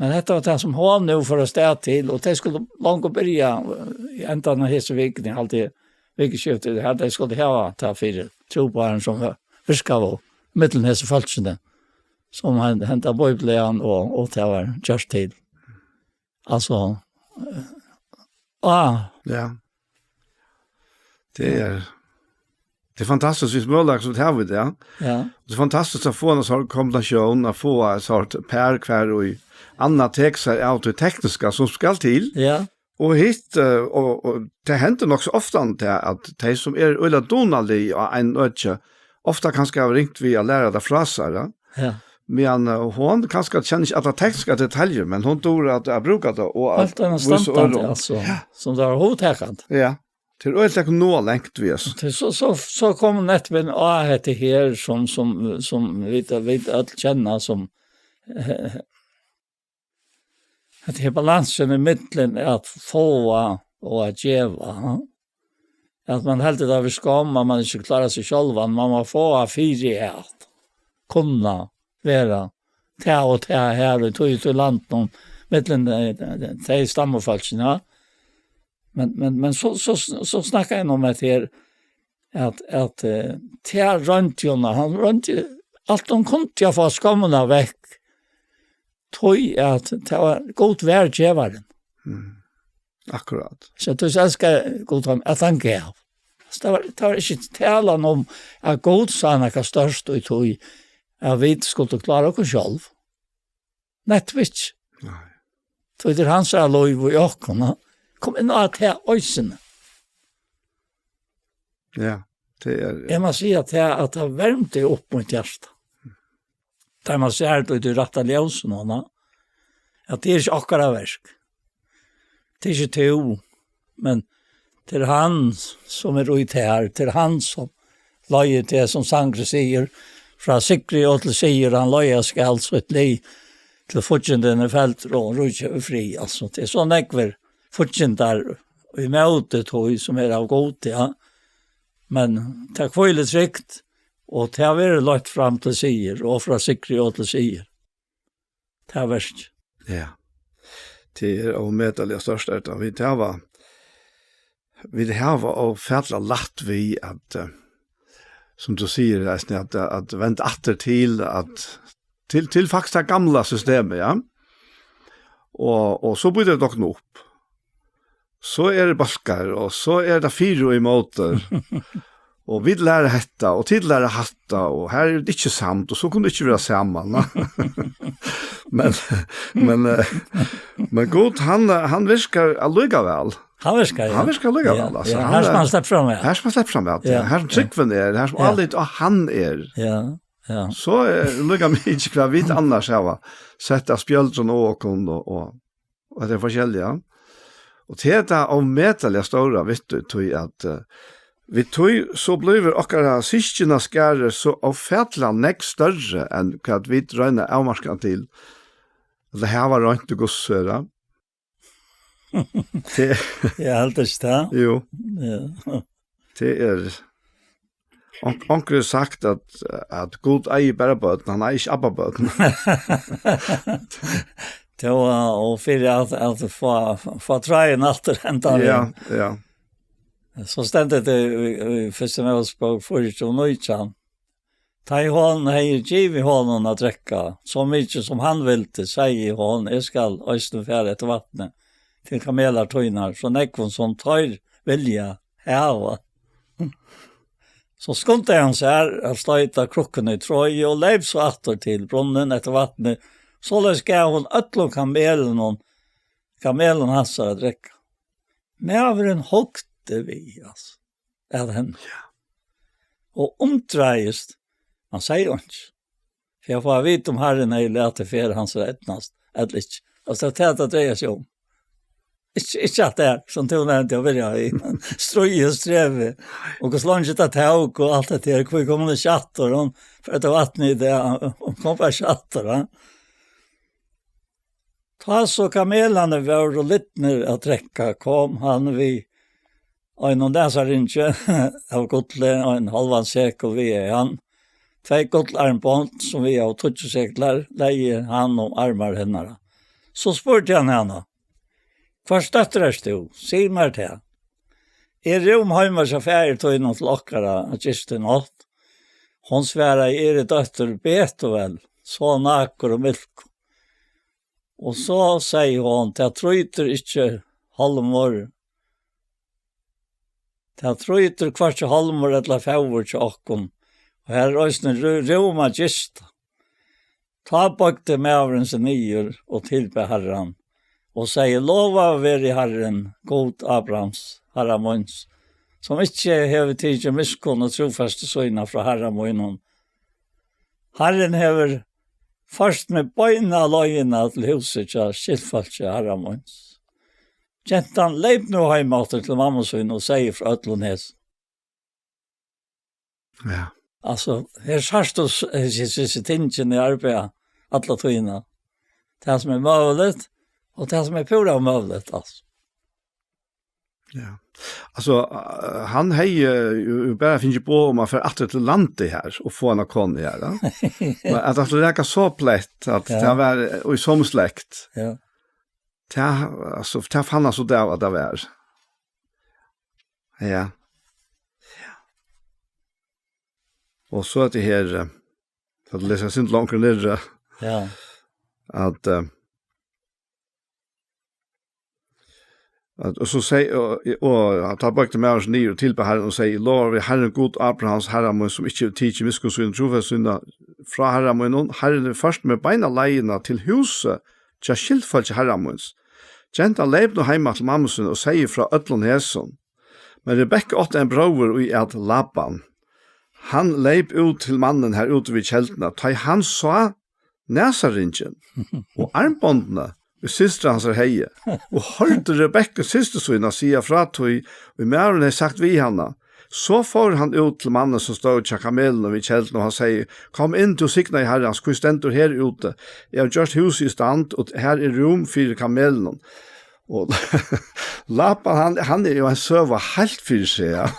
Men hetta var tað, sum hon nú fór avstað til, og tey skuldu longu byrja, eh, í endan av hesi vikuni, haldi eg, vikuskiftið, har tey skuldu hava tað fyri trúboðaran, sum var, virkaði á millum hesi fólkini, sum hen-, henda Bíblian og, og tað var gjørt til. Altso, eh, ah. Ja. Tað er, tað er fantastiskt, vit møguleika sum vit hava í dag. Ja. Og tað er fantastiskt at fáa eina sort kombinatión, at fáa eitt sort par, hvar og í annað tekur sær av tí tekniska sum skal til. Ja. Og hitt, eh, og, og tað hendir nokk so ofta, tað at tey sum eru øgiliga dugnalig á einum øki, ofta kanska hava ringt við at læra tað frá sær, ja. Ja. Men, eh, hon kanska kennir ikki allar tekniskar detaljur, men hon dugir at, at brúka tað og at vísa øðrum. Heilt anna standandi, altso, ja, sum tað er hugtakandi. Ja. Tað er øgiliga nóg langt við oss. Tað er so, so, so kom nettopp inn á hetta her, sum, sum, sum vit, vit øll kenna, sum, eh, hetta her balansin í millum at fáa og at geva, ha? At man heldur tað við skomm, at man ikki klárar seg sjálvan, man má fáa fyri at kunna vera tað og tað her í tí, tí landinum, millum tey, tey, tey stammufólkini, ja. Men, men, men so, so, so snakkaði hann um hetta her, at, at, eh, tað royndi hon, hann royndi alt hon kundi at fáa skommina vekk. tí at tað var Gud var gevarin. Mm. Akkurát. So tú elskar Gud, hann, at hann gav. So tað var, tað var ikki talan um at Gud sá nakað størst í tí at vit skuldu klára okkum sjálv. Nettupp ikki. Nei. Tí tað er hansara lív í okkum, ha? Kom inn á tað eisini. Ja, tað er Eg má siga at tað, at tað vermdi upp mítt hjarta. Tá man sær tað í tí rætta ljósinum, ha? At tað er ikki okkara verk. Tað er ikki tú, men tað er hann sum er í tær, tað er hann sum leiðir teg, sum sangurin sigur, frá sigri og til sigur, hann leiða skal sítt lið til fíggindin er feldur og ríki hevur frið. Altso, tað er so nógvir fíggindar ímóti tí, sum er av Gudi, ja. Men tað hvílir trygt, og tað verður leitt fram til sigur, og frá sigri og til sigur. Tað er verst. Ja. Tað er ómetaliga stórt, er tað. Vit hava, vit hava ófatiliga lætt við at, eh, sum tú sigur, eisini, at, at venda aftur til, at, til, til faktiskt tað gamla systemið, ja. Og, og so býta tey okkum upp. So eru bólkar, og so er tað fyri og ímóti. Og vit læra hetta, og tit læra hatta, og her er tað ikki samt, og so kunnu tað ikki vera saman. Men, men, eh, men Gud, hann, hann virkar allíkavæl. Hann virkar, ja. Hann virkar allíkavæl, Ja, altso. ja, Hann her sum er hann sleppur fram, ja. Her sum hann sleppur fram, ja. Ja, Her sum ja. trúgvin er, her sum Ja. álit á hann er. Ja, ja. So er líka mikið hvat vit annars hava sett av spjøldrum á okkum og, og, og tað er forskelligt, ja. Og tað er tað ómetaliga stóra við tí, tí at, eh, við tí so blívur okkara systkinaskari so ófatiliga nógv størri enn hvat vit royna at avmarka hann til. Ella hava roynt í hvussu er tað. Tað Eg helt ikki tað. Jú. Ja. Tað er, onk-, onkur hevur sagt at, at Gud eigur bara børn, hann eigur ikki abbabørn. Tað var, og fyri at, at fá, fá tráðin aftur henda Ja, vegin. ja. So stendur tað í, í fyrstu Mósebók fýraogtjúgu nítjan. Tá ið hon hevði givið honum at drekka, so mikið sum hann vildi, segði hon: "Eg skal eisini fara eftir vatni til kamelar tínar, so nógvum sum teir vilja hava." So skundaði hann sær at stoyta krukkuna í trogið og leyp so aftur til brunnin eftir vatni. Soleiðis gav hon øllum kamelunum, kamelum hansara at drekka. Maðurin hugdi við, altso, at henni. Ja. Og undreðist, hann segði einki. Fyri at fáa at vita um Harrin hevði latið ferð hansara eydnast, ella ikki. Altso, tað er tað, tað dreiar seg um. Ikki, ikki at tað er, sum tú nevndi, at byrja í, men stríð og strevi, og hvussu leingi tað tók, og alt hetta her, hví kom hann ikki aftur, hann fór eftir vatni í dag, hann kom bara ikki aftur, ha? Tá so kamelarnir vóru lidnir at drekka, kom hann við einum nasaringi av gulli, ein hálvan sekul vigaði hann. Tvey gullarmbond, sum vigaðu tíggju seklar, legði hann um armar hennara. So spurdi hann hana: "Hvørs dóttir ert tú? Sig mær tað. Eg rúm heima hjá faðir tínum til okkara at gista í nátt." Hon svaraði: "Eg eri dóttir Betuel, son Nakurs og Milku." Og so segði hon: "Tað trýtur ikki hálmur, tað trýtur hvørki hálmur ella fóður hjá okkum, og har er eisini rú-, rúm at gista." Tá boygdi maðurin seg niður og tilbað Harran og segði: "Lovaður veri Harrin, Gud Abrahams, harra míns, sum ikki hevur tikið miskunn og trúfesti sína frá harra mínum. Harrin hevur ført meg beina leiðina til húsið hjá skyldfólki harra míns." Gentan leyp nú heim aftur til mammu sína og segði frá øllum hesum. Ja. Altso, her sært tú s-, hesi, hesi tingini arbeiða alla tíðina. Tað sum er møguligt, og tað sum er púra ómøguligt, altso. Ja. Altso, eh, hann hevði, eh, jú, jú bara fingið boð um at fara aftur til landið her og fáa eina konu her, ja. Men at hann skuldi raka so platt, at Ja. tað var, eh, í somu slekt. Ja. Tað, altso, tað fann hann so av, at tað var. Ja. Og so hetta her, eh, for at lesa eitt sindur longur niðri. Ja. at, eh, at, og so seg, og, og, og tá bøygdi maðurin seg niður og tilbað Harran og segði: Eg lovi Harran Gud Abrahams, Harra mín, sum ikki hevur tikið miskunn sína og trúfesti sína frá Harra mínum, Harrin hevur ført meg beina leiðina til húsið hjá skyldfólki Harra míns. Gentan leyp nú heim til mammu sína og segði frá øllum hesum. Men Rebekka átti ein bróður, ið æt Laban. Hann leyp út til mannin har úti við kelduna, tá ið hann sá nasaringin og armbondini, ið systir hansara hevði, og hoyrdi Rebekku, systir sína, siga frá tí, ið maðurin hevði sagt við hana. So fór hann út til mannin, sum stóð hjá kamelunum við kelduna, og hann segði: Kom inn, tú signaði Harrans, hví stendur her úti? Eg havi gjørt húsið í stand, og her er rúm fyri kamelunum. Og Laban, hann, hann er jo ein søga heilt fyri seg, ja.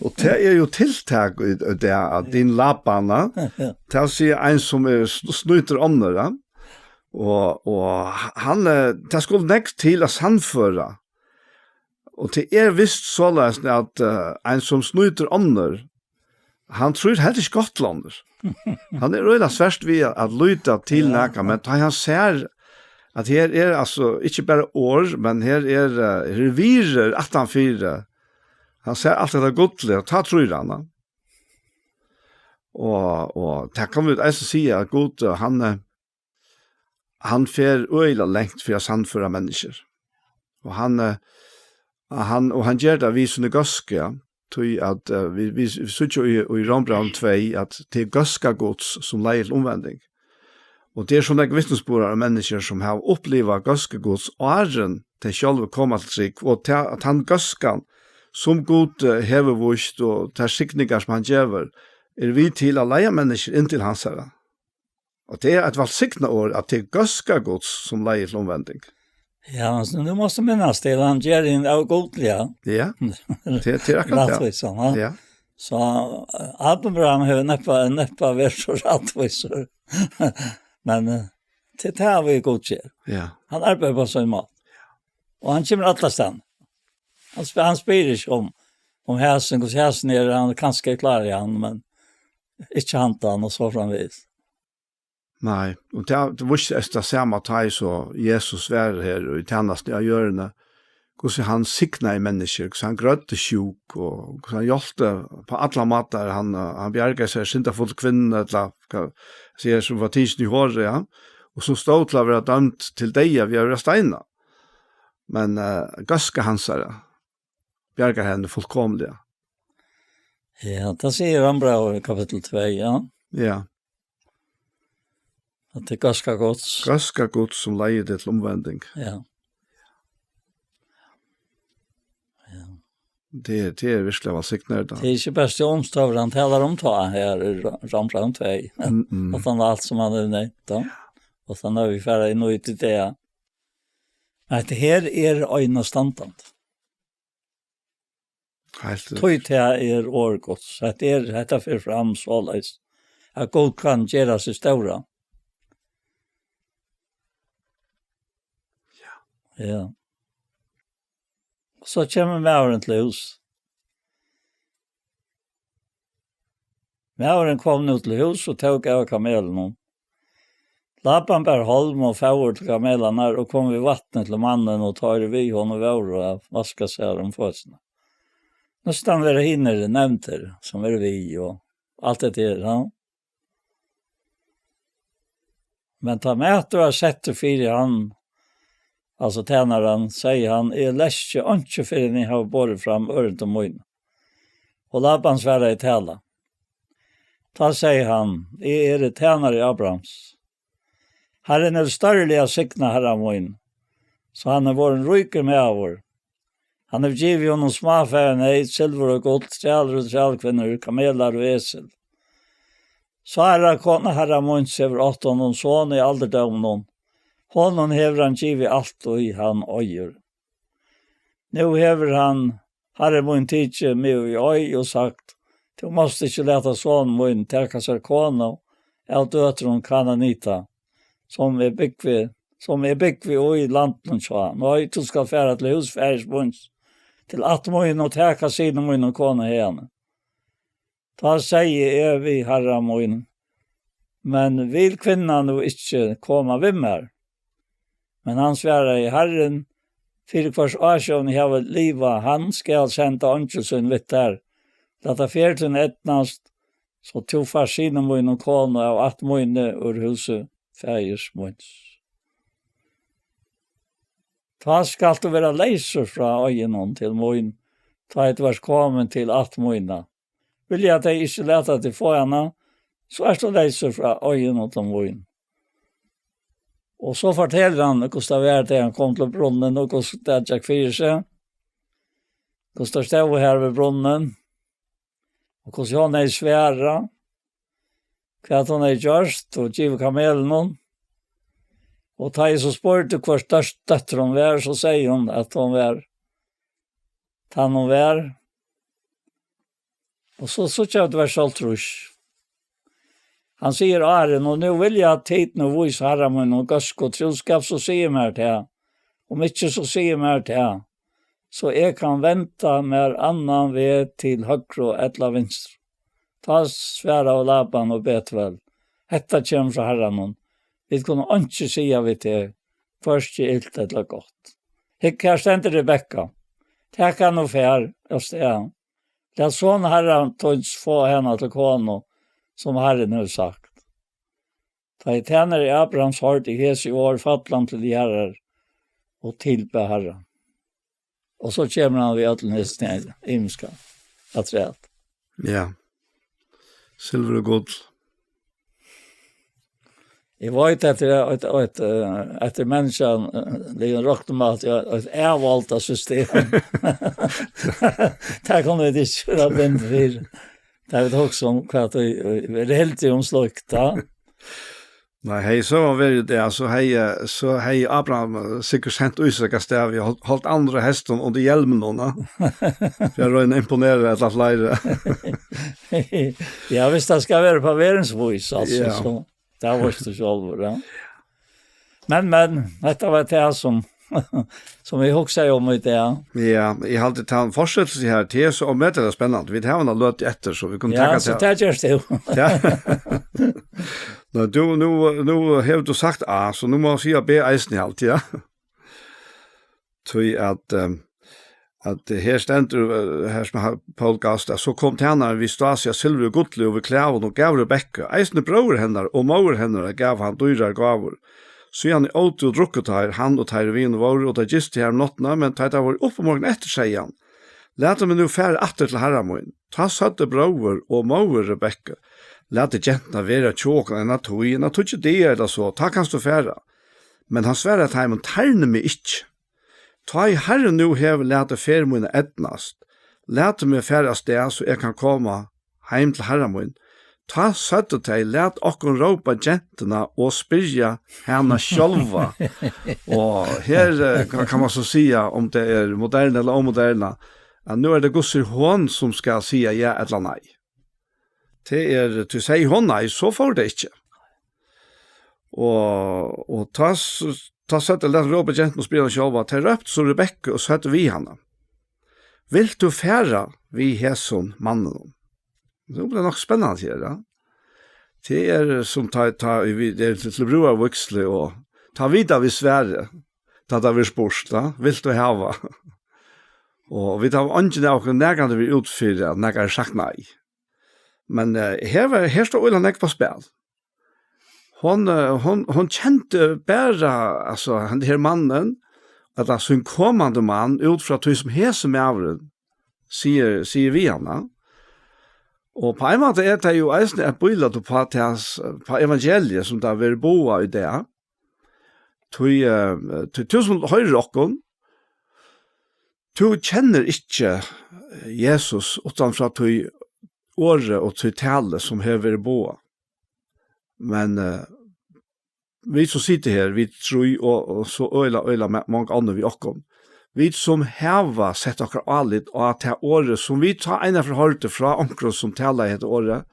Og tað er jo tiltak í, í dag, at din Laban, ja. Ja, ja. Tað vil siga ein sum er sn-, snýtur onnur, ja. Og, og hann, eh, tað skal nógv til at sannføra. Og tað er vist soleiðis, at, eh, ein sum snýtur onnur, hann trýr heldur ikki gott til onnur. Hann er øgiliga svært við at, at líta til nakað, men tá hann sær at her er, altso, ikki bara orð, men her er, eh, her er virðir aftan fyri. Hann sær alt hetta gullið, og tá trýr hann, ja. Og, og tað kann vit eisini siga, at Gud, eh, hann, eh, hann fer øgiliga langt fyri at sannføra menniskju. Og hann, eh, hann, og hann ger tað við síni góðsku, ja. Tí at, eh, vit, vit, vit síggja í, í Rómbrævinum tvey, at tað er góðska Guds, sum leiðir til umvending. Og tað er so nógv vitnisburðir um menniskju, sum hava upplivað góðsku Guds, áðrenn tey sjálv koma til trúgv, og ta, at tann góðskan, sum Gud, eh, hevur víst, og tær signingar, sum hann gevur, er við til at leiða menniskju inn til hansara. Og tað er eitt vælsignað orð, at tað er góðska Guds, sum leiðir til umvending. Ja, men so nú mást tú minnast til, hann ger ein av Gud, ja. Ja, tað, tað er akkurát tað. Rættvísan, ja. Ja. So, eh, Abraham hevur neppe, neppe verið so rættvísur. Men, eh, tað er tað, Gud ger. Ja. Hann arbeiðir á sín máta. Og hann kemur allastaðni. Hann sp-, hann spyr ikki um, um hasin, hvussu hasin er, hann kanska er klár í hann, men ikki handan, og so framvegis. Nei, og tað, tað vísti seg tað sama tá ið so Jesus var her í tænastuni á jørðini, hvussu hann signaði menniskju, hvussu hann grøddi sjúk, og hvussu hann hjálpti á allar mátar. Hann, eh, hann bjargaði sær syndafullu kvinnuni, ella, hvat siga, sum var tikin í hori, ja, og sum stóð til at vera dømd til deyða við at vera steinað. Men, eh, góðska hansara bjargar henni fullkomiliga. Ja, tað sigur Rómbrævið í kapittul tvey, ja. Ja. At tað er góðska Guds. Góðska Guds, sum leiðir teg til umvending. Ja. Ja. Tað er, tað er virkuliga vælsignað, tað. Tað er ikki bert umstøður, hann talar um tað her í Rómbrævið tvey. Mm, mm. At hann alt sum hann hevur nevnt, ja. Ja. Og so nú vit fara inn í tað. Men hetta her er einastandandi. Heilt sikkurt. Tí tað er orð Guds. Hetta er, hetta fer fram soleiðis, at Gud kann gera seg stóran. Ja. Ja. Og so kemur maðurin til hús. Maðurin kom nú til hús og tók av kamelunum. Laban bar hálm og fóður til kamelarnar og kom við vatni til mannin og teir við honum vóru at vaska sær um føturnar. Nú skal hann vera hinir nevndir, sum eru við og alt hetta her, ja. Men tá matur var settur fyri hann, altso tænaran, segði hann: Eg leski einki, fyrr enn eg havi borið fram ørindi míni. Og Laban svaraði tala. Tá segði hann: Eg eri tænari Abrahams. Harrin hevur stórliga signað harra mín, so hann er vorðin ríkur maður. Hann hevur givið honum smáfæ og neyt, silvur og guld, trælir og trælkvinnur, kamelar og esil. Sara, kona harra míns, hevur átt honum son í aldurdóminum. Honum hevur hann givið alt, ið hann eigur. Nú hevur hann, harri mín, tikið meg í oyð og sagt: Tú mást ikki lata son mín taka sær konu av døtrum Kananita, sum eg búgvi, sum eg búgvi í landinum hjá. Nei, tú skalt fara til hús faðirs míns, til ætt mín, og taka syni mínum konu haðani. Tá segði eg við harra mín: Men vil kvinnan nú ikki koma við mær? Men hann svaraði: Harrin, fyri hvørs ásjón eg havi livað, hann skal senda eingil sín við tær. Lat tað ferð tín eydnast, so tú fært syni mínum konu av ætt míni úr húsi faðirs míns. Tá skalt tú vera leysur frá eiginum til mín, tá ið tú ert komin til ætt mína. Vilja tey ikki lata teg fáa hana, so ert tú leysur frá eiginum til mín. Og so fortelur hann, hvussu tað var, tá hann kom til brunnin, og hvussu tað gekk fyri seg. Hvussu teir stóðu har við brunnin, og hvussu hon hevði svarað, hvat hon hevði gjørt og givið kamelinum. Og tá eg so spurdi, hvørs dóttir hon var, so segði hon, at hon var tann hon var. Og so, so kemur til vers hálvtrýss. Hann sigur Árin: Og nú vilja tit nú vísa harra mínum góðsku og trúskap, so sigið mær tað. Um ikki, so sigið mær tað, so eg kann venda mær annan veg til høgru ella vinstru. Tá svaraðu Laban og Betuel: Hetta kemur frá Harranum. Vit kunnu einki siga við teg, hvørki ilt ella gott. Hygg, her stendur Rebekka. Tak hana og far av stað. Lat son harra tíns fáa hana til konu, sum Harrin hevur sagt. Tá ið tænari Abrahams hoyrdi hesi orð, fall hann til jarðar og tilbað Harran. Og so kemur hann við øllum hesum her ymiska afturat. Ja. Silvur og gull. Eg veit at tað er eitt, eitt, eh, at tað er menniskjan, eh, líka rokna við at tað er eitt avvalda system. Tað kunnu vit ikki vera blind fyri. Tað vit hugsa um hvat ið, eh, er heldur um slíkt, ja. Nei, hevði søgan verið tað, so hevði, so hevði Abraham, eh, sikkurt sent Ísak av stað við hálvt, hálvt annað av hestunum undir hjelminum, ja. Fyri at royna at imponera ella fleiri. Ja, viss tað skal vera á verðins vís, altso, ja, so tað veitst tú sjálvur, ja. Men, men, hetta var tað sum, sum eg hugsaði um í dag. Ja, eg haldi tað fortsetjing her, tað er so ómetaliga spennandi. Vit hava eina løtu eftir, so vit kunnu, ja, taka so tað. Tað gerst tað jú. Ja. Nei, tú, nú, nú hevur tú sagt A, so nú má eg siga B eisini, haldi eg, ja. Tí at, eh, at her stendur, eh, her sum ha-, Poul gavst, at so kom tænarin við stasi av silvuri og gulli og við klæðum og gav Rebekku. Eisini bróður hennara og móður hennara gav hann dýrar gávur. Síðani ótu og drukku teir, hann og teir ið við honum vóru, og teir gistu har um náttina, men tá teir vóru uppi morgunin eftir, segði hann: Latið meg nú fara aftur til harra mín. Tá søgdu bróður og móðir Rebekku: Latið gentuna vera hjá okkum eina tíð, eina tíggju dagar ella so, tá kanst tú fara. Men hann svaraði teimum: Tarnið meg ikki. Tá ið Harrin nú hevur latið ferð mína eydnast, latið meg fara av stað, so eg kann koma heim til harra mín. Tá søgdu tey: Lat okkum rópa gentuna og spyrja hana sjálva. Og her, eh, kann, kann man so siga, um tað er moderna ella ómoderna, at nú er tað Guds hon, sum skal siga ja ella nei. Tað er, tí segði hon nei, so fór tað ikki. Og, og tá s-, tá søgdu: Lat rópa gentuna og spyrja hana sjálva. Tey róptu so Rebekku og søgdu við hana: Vilt tú fara við hesum manninum? Nú bleiv nokk spennandi her, ja. Tað er sum tá, tá ið vit eru til, til brúðarvígslu, og tá vita vit svarið, tá tað verður spurt, ja, vilt tú hava? Og vit hava eingin av okkum nakrantíð verið út fyri, at nakar hevur sagt nei. Men, eh, her var, her stóð øgiliga nógv á spæl. Hon, eh, hon, hon kendi bara, altso, hann her mannin, ella sín komandi mann, út frá tí sum hesin maðurin sigur, sigur við hana. Og á ein máta er tað jú eisini eitt bílæt uppá tað, uppá evangeliið, sum tað verður boðað í dag. Tí, eh, tí tú sum hoyrir okkum, tú kennir ikki Jesus uttan frá tí orði og tí tali, sum hevur verið boðað. Men, eh, vit sum sita her, vit trý og, og so øgiliga, øgiliga ma-, mong onnur við okkum, vit sum hava sett okkara álit á tað orðið, sum vit tá einaferð hoyrdu frá onkrum sum talaði hetta orðið,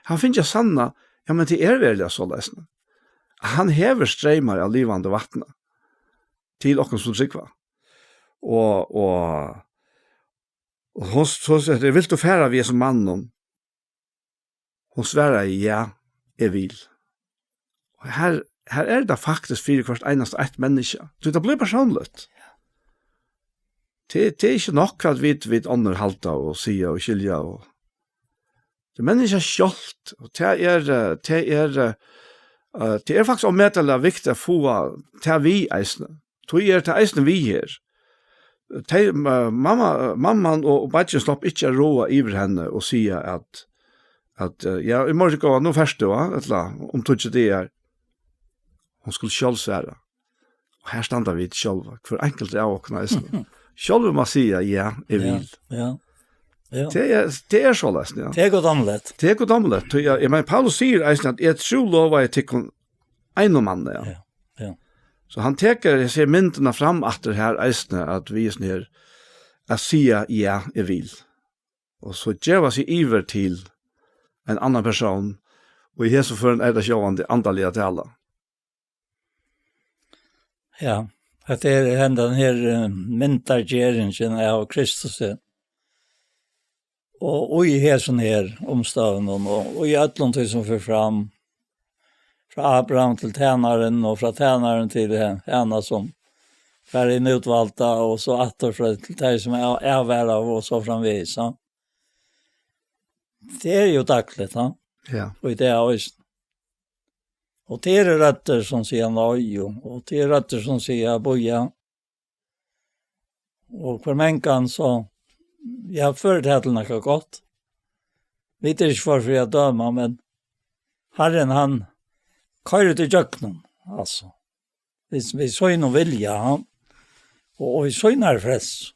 hava fingið at sanna, ja, men tað er veruliga soleiðis. Hann hevur streymar av livandi vatni til okkum sum trúgva. Og, og, og hon, so sigur: Vilt tú fara við hesum manninum? Hon svaraði: Ja, eg vil. Og her, her er tað faktiskt fyri hvørt einasta eitt menniskja. So tað blívur persónligt. Tað, tað er ikki nokk at vit, vit onnur halda og siga og skilja og tað er menniskja sjálvt, og tað er, eh, tað er, eh, eh, tað er faktiskt ómetaliga viktigt at fáa tað við eisini. Tí er tað eisini við her. Tey, ma-, mamma, mamman og, og beiggin sleppa ikki at ráða yvir henni og siga at, at, eh, ja, í morgin góða, nú fert tú, va? Ella um tíggju dagar. Hon skuldi sjálv svara. Og her standa vit sjálv, hvør einkultur av okkum eisini. Sjálvur má siga, ja, eg Ja, vil. ja. Ja. Tað er, tað er soleiðis, ja. Tað er guddomligt. Tað er guddomligt. Tí eg, eg meini, Paulus sigur eisini at eg trúlovaði tykkum einum manni, ja. Ja, ja. So hann tekur hesa myndina fram aftur her eisini, at vit eru her at siga, ja, eg vil. Og so geva seg yvir til ein annan persón, og í hesum førum er tað sjálvandi andaliga tala. Ja, hetta er hendan her, eh, myndargeringin av Kristus. Og í hesum her umstøðunum, og, og í øllum tí sum fer fram, frá Abraham til tænarin, og frá tænarin til he-, hana sum var hin útvalda, og so aftur frá, til tey sum er avvaraðu, og so framvegis, ja. Tað er jú dagligt, ja. Ja. Og í dag eisini. Og tað eru røddir sum siga nei, og, og tað eru røddir sum siga bíða. Og hvør mengan so, ja, førir tað til nakað gott. Vit eru ikki for fyri at døma, men Harrin, hann koyrir tað í gjøgnum, altso. Við, við sínum vilja, ja. Og, og í sínari frelsu.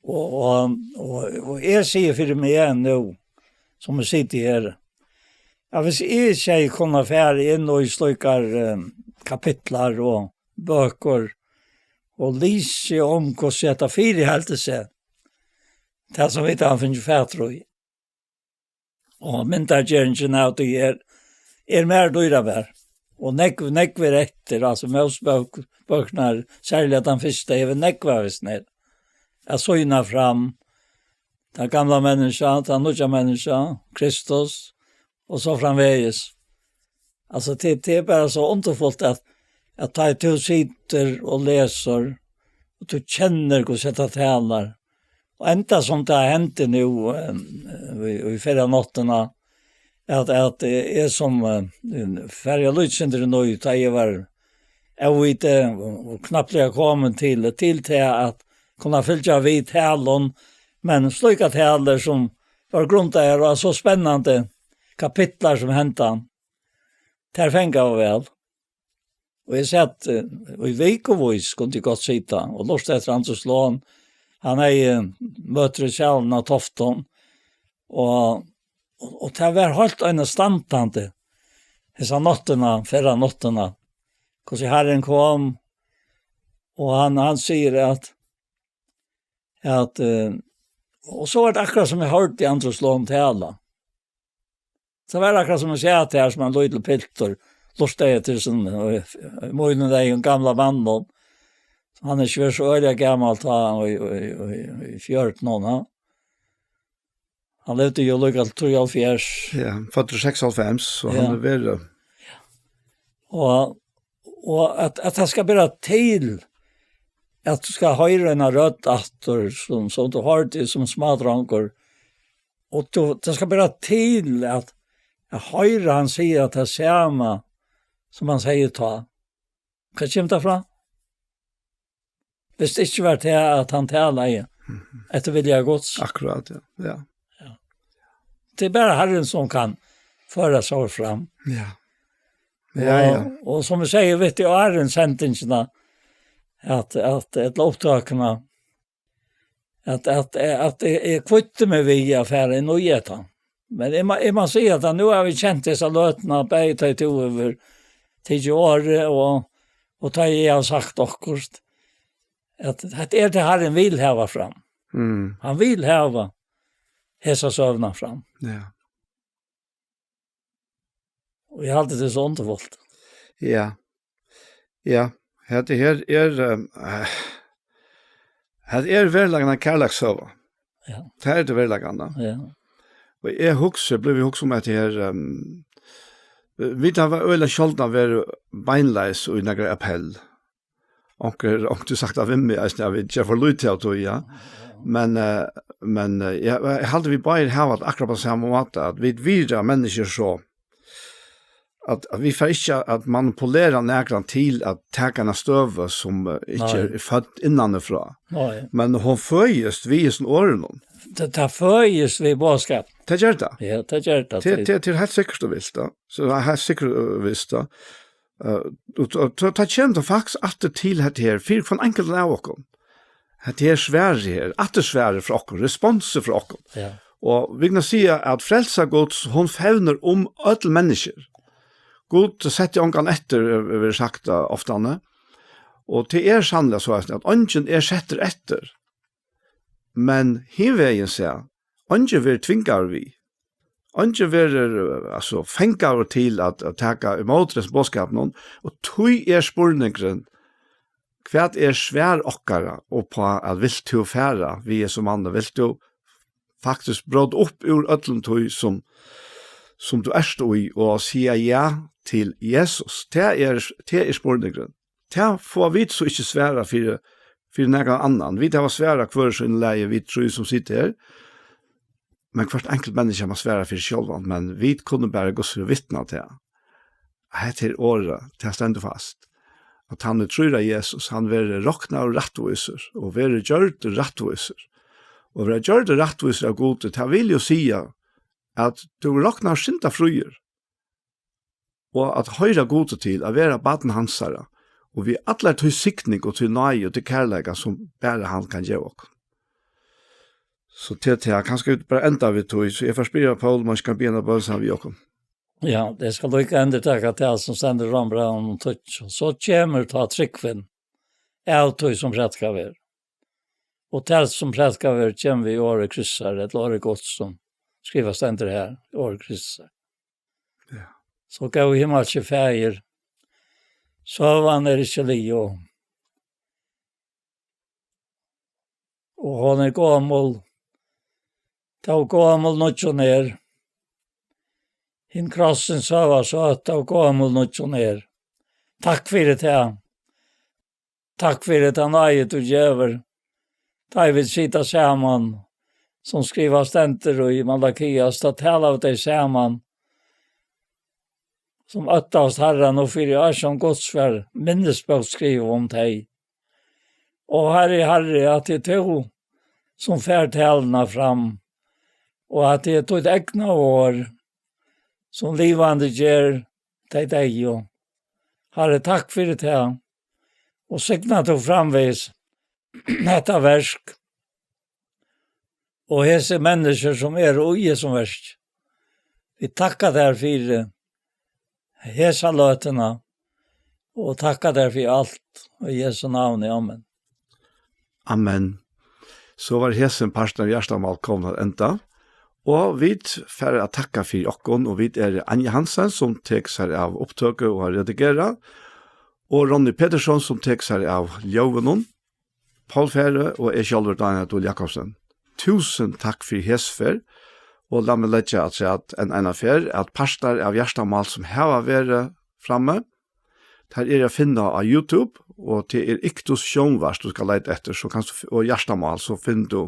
Og, og, og, og eg sigi fyri meg nú, sum eg siti her, at hvis eg ikki hevði kunnað fara inn í slíkar, eh, kapitlar og bøkur og lisið um hvussu hetta fyriheldur seg, tað sum vit hava fingið fatur í. Og myndargeringin av tí er, er mær dýrabar. Og nógv, nógv er eftir, altso Mósebók, bøkurnar, serliga tann fyrsta, hevur nógv av hesum her. At sýna fram tað gamla menniskja, tað nýggja menniskja, Kristus, og so framvegis. Altso, tað, tað er bara so undurfult at, at tá tú situr og lesur, og tú kennir hvussu hetta talar, og enda sum tað hendi nú, eh, í, í fyrra náttina, at, at eg sum, eh, fari at líta sindur í nýtt, tá eg var óviti og, og knappliga komin til, til tað at kunna fylgja við talum, men slíkar talur sum vóru grundaðar á so spennandi kapitlar sum hendan, tær fanga væl. Og eg sat, eh, í vikuvís, kundi eg gott sita og lurta eftir Andrés Lon. Hann hevði møtir í salinum á Toftum. Og, og, og tað var heilt einastandandi, hesa náttina, fyrra náttina, hvussu Harrin kom, og hann, hann sigur at, at, eh, og so var tað akkurát sum eg hoyrdi Andrés Lon tala. So var tað akkurát sum eg sat her sum ein lítil piltur, lurtaði eftir sum, eh, mínum eygum gamla manninum. Hann er ikki verið so øgiliga gamal tá, í, í, í, í fjørutunum, ha? Hann livdi jú líka til trýoghálvfjerðs. Ja, føddur seksoghálvfems, so hann Ja. er verið. Og, og at, at tað skal bera til, at tú skal hoyra eina rødd aftur, sum, sum tú hoyrdi sum smádrongur, og tú, tað skal bera til at, at hoyra hann siga tað sama sum hann segði tá. Hvar kemur tað frá? Hvis tað ikki var tað at hann talaði Mhm. eftir vilja Guds. Akkurát, ja. Ja. Ja. Tað er bara Harrin sum kann føra seg fram. Ja. Ja, ja. Og, og sum eg sigi, veit eg, áðrenn sendingina, at, at, ella upptøkuna, at, at, at eg, eg kvitti meg við at fara inn í hetta. Men eg má, eg má siga at nú havi eg kent hesa løtuna, bæði tá ið tú hevur tikið orðið, og, og tá eg havi sagt okkurt, at hetta er tað Harrin vil hava fram. Mm. Hann vil hava hesa søguna fram. Ja. Og eg haldi, tað er so undurfult. Ja. Ja. Hetta her er, ehm, eh, hetta er veruleikan av kærleikssøgu. Ja. Tað er tað veruleikan, ja. Ja. Og eg hugsi, eg blívi hugsa um hetta her, ehm, Eh, vit hava øgiliga sjáldan verið beinleiðis í nakra appell. Onkur, onkur sagt av við meg, eisini, at vit gera for lítið av tí, ja. Men, eh, men, eh, ja, eg haldi, vit báðir hava tað akkurát á sama máta, at vit virða menniskjur so, at, at vit fara ikki at manipulera nakran til at taka eina støðu sum, eh, ikki Nei. er fødd innanfrá. Nei. Men hon føðist við hesum orðunum. Tað, tað føðist við boðskap. Tað ger tað. Ja, tað ger tað. Tað, tað, tað er heilt sikkert og vilt, da. So tað er heilt sikkert og vilt, da. Eh, og, og, og tað kemur tað faktiskt aftur til hetta her, fyri hvønn einkeltan av okkum. Hetta her svarið her, aftursvarið frá okkum, responsið frá okkum. Ja. Og vit kunnu siga at frelsa Guds, hon fevnir um øll menniskju. Gud setti ongan eftir, eh, verður sagt, eh, oftani. Og tað er sanniliga so, at eingin er settur eftir. Men hinvegin, seg, eingin verður tvingaður við. Eingin verður, eh, altso, fengaður til at, at taka ímóti hesum boðskapinum, og tí er spurningurin, hvat er svar okkara uppá at vilt tú fara við hesum manni? Vilt tú faktiskt bróta upp úr øllum tí sum, sum tú ert í og siga ja til Jesus? Tað er, tað er spurningurin. Tað fáa vit so ikki svarað fyri, fyri nakran annan. Vit hava svarað hvør sín lagi, vit trý sum sita her. Men hvørt enkelt menniskja má svara fyri sjálvan, men vit kunnu bara Guds vitna til. Hetta er orðið, tað stendur fast. At hann er trýr av Jesus, hann verður roknaður rættvísur og verður gjørdur rættvísur. Og verður gjørdur rættvísur av Gudi, tað vil jo siga at tú roknar syndafríur. Og at hoyra Gudi til, at vera barn hansara, og við allar tí signing og tí náði og tí kærleika, sum bara hann kann geva okkum. So til tað, kanska vit bara enda við tí, so eg fari spyrja Poul, um hann ikki kann biðja eina bøn saman við okkum. Ja, eg skal líka endurtaka tað, sum stendur í Rómbrævinum tíggju. So kemur tá trúgvin av tí, sum prædikað verður. Og tað, sum prædikað verður, kemur við orði Kristusar, ella orði Guds, sum skrivað stendur her, orði Kristusar. Ja. So góði himmalski Faðir, søgan er ikki liðug. Og hon er gomul. Tó gomul nýggjun er. Hin krossin søga søtt, tó gomul nýggjun er. Takk fyri tað. Takk fyri ta náði, tú gevur. Tá ið vit sita saman, sum skrivað stendur í Malakias, tá tala vit tey saman, sum óttast Harran, og fyri ásjón Guds var minnisbók skrivað um tey. Og Harri, Harri, at tað er tú, sum fær taluna fram, og at tað er títt egna orð, sum livandi ger tey deyðu. Harri, takk fyri tað, og signa tú framvegis hetta verk, og hesi menniskjur, sum eru í hesum verki. Vit takka tær fyri hesa løtuna, og takka tær fyri alt, í Jesu navni, amen. Amen. So var hesin parturin av Hjartamál komin at enda, og vit fara at takka fyri okkum, og vit eru Anja Hansen, sum tekur sær av upptøku og har redigerar, og Ronny Petersson, sum tekur sær av ljóðinum, Poul Færø og eg sjálvur, Daniel Dúhl Jakobsen. Túsund takk fyri hesa ferð, og lat meg leggja afturat enn eina ferð, at partar av Hjartamál, sum hava verið frammi, tær eru at finna á YouTube, og tað er Iktus Sjónvarp, tú skal leita eftir, so kanst tú f-, og Hjartamál, so finnur tú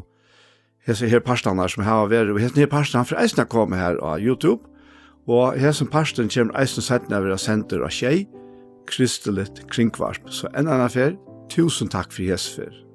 hesar her partarnar, sum hava verið, og hesin her parturin, hann fer eisini at koma her á YouTube, og hesin parturin kemur eisini seinni at verða sendur á Sjey, kristiligt kringvarp. So enn eina ferð, túsund takk fyri hesa ferð.